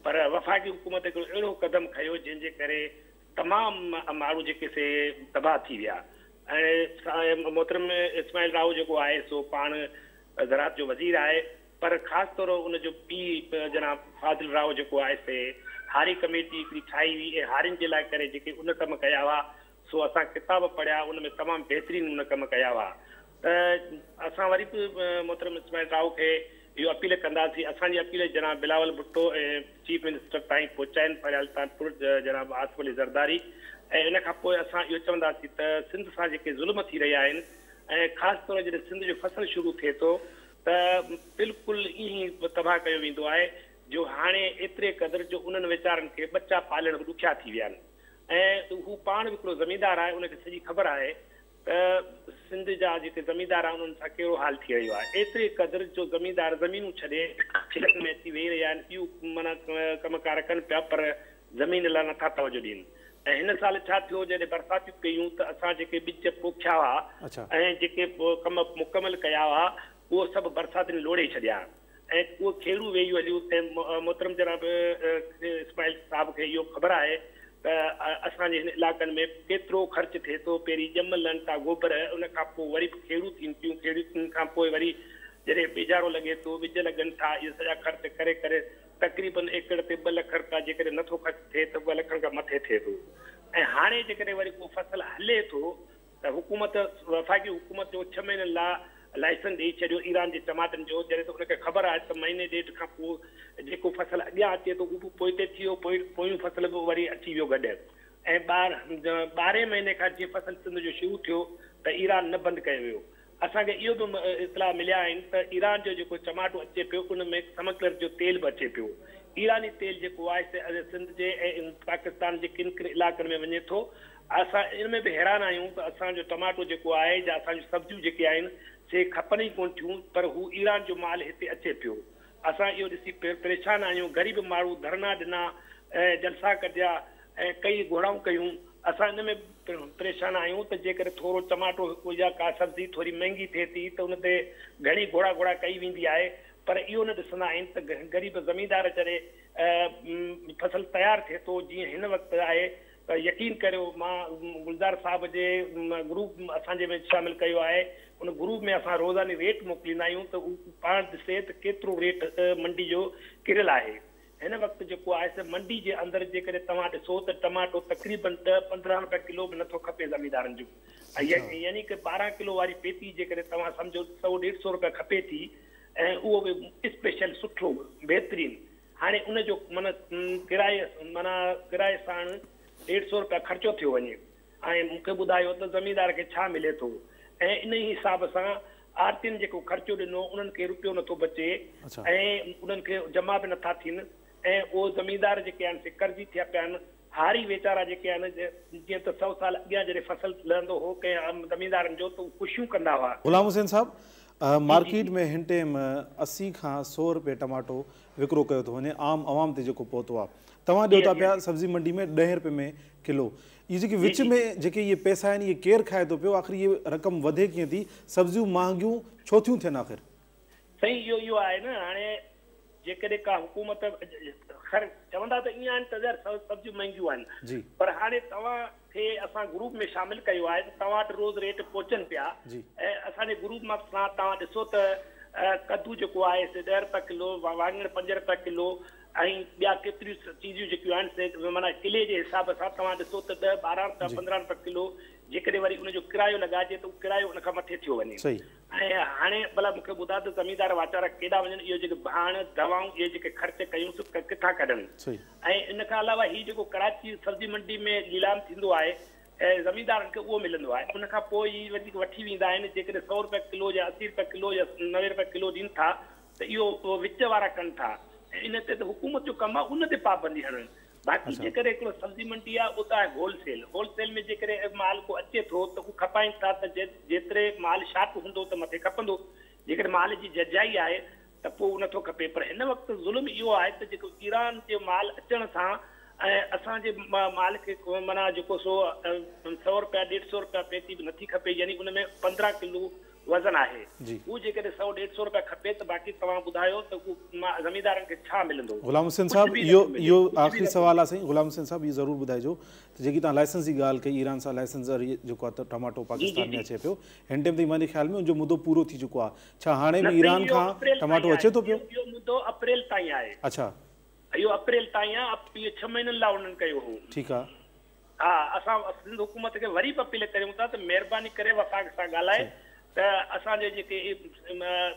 پر وفاقي حڪومت هڪڙو اهڙو قدم کنيو جنهن جي ڪري تمام ماڻهو جيڪي سي تباهه ٿي ويا ۽ محترم اسماعيل راهو جيڪو آهي سو پاڻ زراعت جو وزير آهي پر خاص طور ان جو پيء جناب فاضل راهو جيڪو آهي سي هاري ڪميٽي هڪڙي ٺاهي هئي ۽ هارين جي لاء ڪري جيڪي ان ڪم ڪيا هئا سو اسان ڪتاب پڙهيا ان ۾ تمام بهترين ان ڪم ڪيا هئا ته اسان وري به محترم اسماعيل راهو کي اهو اپيل ڪنداسين، اسان جي اپيل جناب بلاول ڀٽو ۽ چيف منسٽر تائين پهچائين فريال تالپور جناب آصف علي زرداري ۽ ان کان پوء اسان اهو چونداسين ته سنڌ سان جيڪي ظلم ٿي رهيا آهن ۽ خاص طور جڏهن سنڌ جو فصل شروع ٿئي ٿو ته بلڪل ائين ئي تباهه ڪيو ويندو آهي جو هاڻي ايتري قدر جو انهن ويچارن کي ٻچا پالڻ به ڏکيا ٿي ويا آهن ۽ هو پاڻ به هڪڙو زميندار آهي ان کي سڄي خبر آهي ته سنڌ جا جيڪي زميندار آهن انهن سان ڪهڙو حال ٿي رهيو آهي. ايتري قدر جو زميندار زمينون ڇڏي شهرن ۾ اچي ويهي رهيا آهن. اهو معنيٰ ڪم ڪار ڪن پيا پر زمين لاء نٿا توجه ڏين ۽ هن سال ڇا ٿيو جڏهن برساتيون پيون ته اسان جيڪي ٻج پوکيا هئا ۽ جيڪي ڪم مڪمل ڪيا هئا اهو سڀ برساتين لوڙهي ڇڏيا ۽ اهو کيڙون ويهي هليون ۽ محترم جناب اسماعيل صاحب کي اهو خبر آهي ته اسان جي هن علائقن ۾ ڪيترو خرچ ٿئي ٿو پهرين ڄم لهن ٿا گوبر ان کان پوء وري به کيڙون ٿين ٿيون کيڙون کان پوء وري جڏهن ٻيجارو لڳي ٿو ٻج لڳن ٿا اهي سڄا خرچ ڪري ڪري تقريبن ايڪڙ تي 2 لک رپيا جيڪڏهن نٿو خرچ ٿئي ته 2 لکن کان مٿي ٿئي ٿو ۽ هاڻي جيڪڏهن وري اهو فصل هلي ٿو ته حڪومت وفاقي حڪومت جو 6 مهينن لاء لائسنس ڏئي ڇڏيو ايران جي ٽماٽن جو، جڏهن ته ان کي خبر آهي ته مهيني ڏيڍ کان پوء جيڪو فصل اڳيان اچي ٿو اهو به پوئتي ٿي ويو، پويون فصل به وري اچي ويو گڏ ۽ 12هين مهيني کان جيئن فصل سنڌ جو شروع ٿيو ته ايران نه بند ڪيو ويو. اسان کي اهو به اطلاع مليا آهن ته ايران جو جيڪو چماٽو اچي پيو ان ۾ سمگلر جو تيل به اچي پيو. ايراني تيل جيڪو آهي سي سنڌ جي ۽ پاڪستان جي ڪن ڪن علائقن ۾ وڃي ٿو. اسان ان ۾ به حيران آهيون ته اسان جو ٽماٽو جيڪو آهي يا اسان جون سبزيون جيڪي آهن سي کپن ئي ڪونه ٿيون پر هو ايران جو مال هتي اچي پيو. اسان اهو ڏسي پريشان آهيون. غريب ماڻهو ڌرڻا ڏنا ۽ جلسا ڪڍيا ۽ ڪئي گهوڙائون ڪيون. اسان ان ۾ به پريشان آهيون ته جيڪڏهن ٿورو ٽماٽو يا ڪا سبزي ٿوري مهنگي ٿئي ٿي ته ان تي گهڻي گهوڙا گهوڙا ڪئي ويندي آهي پر اهو نه ڏسندا آهن ته غريب زميندار جڏهن فصل تيار ٿئي ٿو جيئن هن وقت آهي ته يقين ڪريو مان گلزار صاحب جي گروپ اسان جي ۾ شامل ڪيو آهي ان گروپ ۾ اسان روزاني ريٽ موڪليندا آهيون ته هو پاڻ ڏسي ته ڪيترو ريٽ منڊي جو ڪريل آهي. هن وقت جيڪو آهي سو منڊي جي اندر جيڪڏهن توهان ڏسو ته ٽماٽو تقريبن 10 15 رپيا ڪلو به نٿو کپي زميندارن جو يعني ڪه 12 ڪلو واري پيتي جيڪڏهن توهان سمجهو سئو ڏيڍ سئو رپيا کپي ٿي ۽ اهو به اسپيشل سٺو بهترين هاڻي ان جو معنيٰ ڪرائي معنيٰ ڪرائي ساڻ ڏيڍ سئو رپيا خرچو ٿيو وڃي ۽ مون کي ٻڌايو ته زميندار کي ڇا ملي ٿو ۽ انهي حساب سان آڙتين جيڪو خرچو ڏنو انهن کي رپيو نٿو بچي ۽ انهن کي جمع به نٿا ٿين ۽ اهو زميندار جيڪي آهن سي قرضي ٿيا پيا آهن. هاري ويچارا جيڪي آهن جيئن ته سئو سال اڳيان جڏهن فصل لهندو هو ڪنهن زميندارن جو ته هو خوشيون ڪندا هئا. غلام حسين صاحب مارڪيٽ ۾ هن ٽيم 80 کان 100 رپئي ٽماٽو وڪرو ڪيو ٿو وڃي عام عوام تي جيڪو پهتو آهي توهان ڏيو ٿا پيا سبزي منڊي ۾ 10 رپئي ۾ ڪلو اهي جيڪي وچ ۾ جيڪي اهي پئسا آهن اهي ڪير کائي ٿو پيو آخر اهي رقم وڌي ڪيئن ٿي سبزيون مهانگيون ڇو ٿيون ٿين آخر. سائين اهو اهو آهي نه هاڻي جيڪڏهن ڪا حڪومت خير چوندا ته ائين آهن ته يار سبزيون مهنگيون آهن پر هاڻي توهان کي اسان گروپ ۾ شامل ڪيو آهي ته توهان وٽ روز ريٽ پهچن پيا ۽ اسان جي گروپ مان توهان ڏسو ته ڪدو جيڪو آهي سي 10 رپيا ڪلو واڱڻ 5 رپيا ڪلو ۽ ٻيا ڪيتريون چيزيون جيڪيون آهن سي معنيٰ ڪلي جي حساب سان توهان ڏسو ته 10 12 رپيا 15 رپيا ڪلو جيڪڏهن وري ان جو ڪرايو لڳائجي ته اهو ڪرايو ان کان مٿي ٿيو وڃي ۽ هاڻي ڀلا مون کي ٻڌاء ته زميندار واچارا ڪيڏانهن وڃن اهو جيڪي ڀاڻ دوائون اهي جيڪي خرچ ڪيون سو ڪٿان ڪڍن ۽ ان کان علاوه هي جيڪو ڪراچي سبزي منڊي ۾ نيلام ٿيندو آهي ۽ زميندارن کي اهو ملندو آهي ان کان پوء هي وڌيڪ وٺي ويندا آهن جيڪڏهن 100 رپيا ڪلو يا 80 رپيا ڪلو يا 90 رپيا ڪلو ڏين ٿا ته اهو وچ وارا ڪن ٿا ۽ ان تي ته حڪومت جو ڪم آهي ان تي پابندي هڻڻ باقي جيڪڏهن هڪڙو سبزي منڊي آهي اتان آهي هول سيل هول سيل ۾ جيڪڏهن مال ڪو اچي ٿو ته هو کپائين ٿا ته جيتري مال شارٽ هوندو ته مٿي کپندو جيڪڏهن مال جي ججهائي آهي ته پوء نٿو کپي پر هن وقت ظلم اهو آهي ته جيڪو ايران جي مال اچڻ سان ۽ اسان جي مال کي معنيٰ جيڪو سو 100 رپيا 150 رپيا پيتي به نٿي کپي يعني ان ۾ 15 ڪلو وزن آهي. هو جيڪڏهن سئو ڏيڍ سئو رپيا کپي ته باقي توهان ٻڌايو ته اهو زميندارن کي ڇا ملندو؟ غلام حسين صاحب اهو اهو آخري سوال آهي سائين غلام حسين صاحب اهو ضرور ٻڌائجو ته جيڪي توهان لائسنس جي ڳالهه ڪئي ايران سان لائسنس ذريعي جيڪو آهي ٽماٽو پاڪستان ۾ اچي پيو هن ٽيم تائين منهنجي خيال ۾ ان جو مدو پورو ٿي چڪو آهي ڇا هاڻي به ايران کان ٽماٽو اچي ٿو پيو؟ اهو مدو اپريل تائين آهي. اڇا. اهو اپريل تائين آهي اهو 6 مهينن لاء انهن ڪيو هو. ٺيڪ آهي. ها اسان سنڌ حڪومت کي وري به اپيل ڪريون ٿا ته مهرباني ڪري وفاق سان ڳالهائي ته اسان جي جيڪي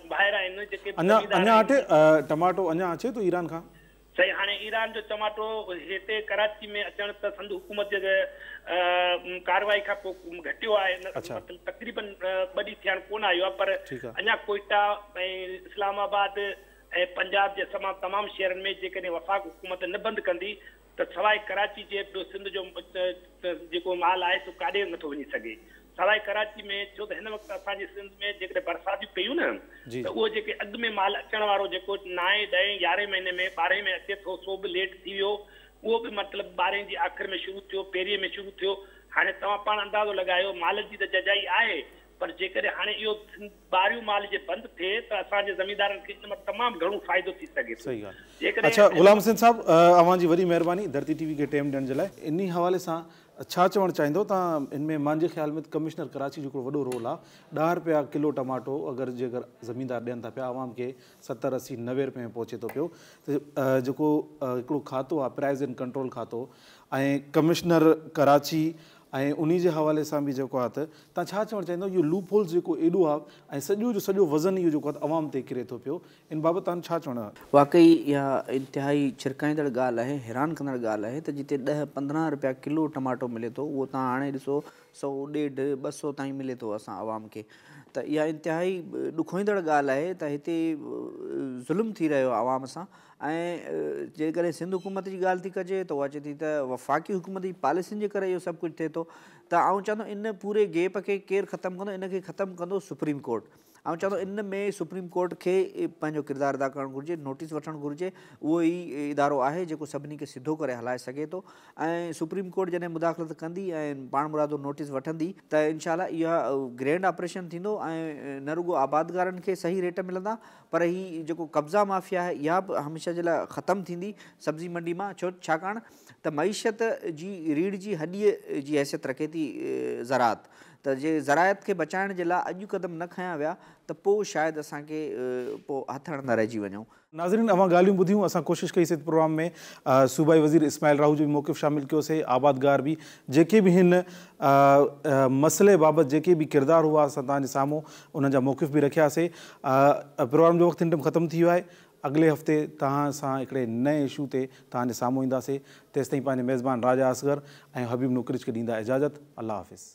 ڀائر آهن جيڪي اڃا اڃا اٽي ٽماٽو اڃا اچي ٿو ايران کان؟ سائين هاڻي ايران جو ٽماٽو هتي ڪراچي ۾ اچڻ ته سنڌ حڪومت جي ڪارروائي کان پوء گهٽيو آهي مطلب تقريبن ٻه ڏينهن ٿيا آهن ڪونه آيو آهي پر اڃا ڪوئيٽا ۽ اسلام آباد ۽ پنجاب جي تمام شهرن ۾ جيڪڏهن وفاق حڪومت نه بند ڪندي ته سواء ڪراچي جي ٻيو سنڌ جو جيڪو مال آهي سو ڪاڏي نٿو وڃي سگهي سواء ڪراچي ۾ ڇو ته هن وقت اسان جي سنڌ ۾ جيڪڏهن برساتيون پيون نه ته اهو جيڪي اڳ ۾ مال اچڻ وارو جيڪو نائين ڏهين يارهين مهيني ۾ ٻارهين ۾ اچي ٿو سو به ليٽ ٿي ويو اهو به مطلب ٻارهين جي آخر ۾ شروع ٿيو پهرين ۾ شروع ٿيو هاڻي توهان پاڻ اندازو لڳايو مال جي ته ججهائي آهي پر جيڪڏهن هاڻي اهو ٻاهريون مال جي بند ٿئي ته اسان جي زميندارن کي ان مان تمام گهڻو فائدو ٿي سگهي ٿو. صحيح ڳالهه. اڇا غلام حسين صاحب اوهان جي وڏي مهرباني ڌرتي ٽي وي کي ٽيم ڏيڻ جي لاء. انهي حوالي سان ڇا چوڻ چاهيندو توهان ان ۾ مانجي خيال ۾ ته ڪمشنر ڪراچي جو هڪڙو وڏو رول آ 10 رپيا ڪلو ٽماٽو اگر جيڪر زميندار ڏين ٿا پيا عوام کي 70 80 90 رپئي ۾ پهچي ٿو پيو ته جيڪو هڪڙو کاتو آ پرائز اينڊ ڪنٽرول کاتو ۽ ڪمشنر ڪراچي ۽ انهي جي حوالي سان به جيڪو آهي ته توهان ڇا چوڻ چاهيندؤ اهو لوپ هولز جيڪو ايڏو آهي ۽ سڄو جو سڄو وزن اهو جيڪو آهي ته عوام تي ڪري ٿو پيو ان بابت توهان ڇا چوڻ واقعي اها انتهائي ڇرڪائيندڙ ڳالهه آهي، حيران ڪندڙ ڳالهه آهي ته جتي ڏهه 15 رپيا ڪلو ٽماٽو ملي ٿو اهو توهان هاڻي ڏسو سئو ڏيڍ 200 تائين ملي ٿو اسان عوام کي ته اها انتهائي ڏکوئيندڙ ڳالهه آهي ته هتي ظلم ٿي رهيو آهي عوام سان ۽ جيڪڏهن سنڌ حڪومت جي ڳالهه ٿي ڪجي ته اها چئي ٿي ته وفاقي حڪومت جي پاليسين جي ڪري اهو سڀ ڪجهه ٿئي ٿو ته آئون چوان ٿو ان پوري گيپ کي ڪير ختم ڪندو ان کي ختم ڪندو سپريم ڪورٽ آئون چوان ٿو ان ۾ سپريم ڪورٽ کي پنهنجو ڪردار ادا ڪرڻ گهرجي نوٽيس وٺڻ گهرجي اهو ئي ادارو آهي جيڪو سڀني کي سڌو ڪري هلائي سگهي ٿو ۽ سپريم ڪورٽ جڏهن مداخلت ڪندي ۽ پاڻمرادو نوٽيس وٺندي ته انشاء الله اها گرينڊ آپريشن ٿيندو ۽ نه رڳو آبادگارن کي صحيح ريٽ ملندا پر هي جيڪو قبضا مافيا آهي اها به هميشه جي لاء ختم ٿيندي سبزي منڊي مان ڇو ڇاڪاڻ ته معيشت جي ريڙهه جي هڏيء جي حيثيت رکي ٿي زراعت ته جي زراعت کي بچائڻ جي لاء اڄ قدم نه کنيا ويا ته پوء شايد اسان کي پوء هٿ هڻندا رهجي وڃون. ناظرين اوهان ڳالهيون ٻڌيون اسان ڪوشش ڪئي سي ته پروگرام ۾ صوبائي وزير اسماعيل راهو جو به موقف شامل ڪيو سي آبادگار به جيڪي به هن مسئلي بابت جيڪي به ڪردار هئا اسان توهان جي سامهون انهن جا موقف به رکيا سي پروگرام جو وقت هن ٽائيم ختم ٿي ويو آهي اڳلي هفتي توهان سان هڪڙي نئين اشو تي توهان جي سامهون اينداسي تيستائين پنهنجي ميزبان راجا اصغر ۽ حبيب نوڪريچ کي ڏيندا اجازت الله حافظ.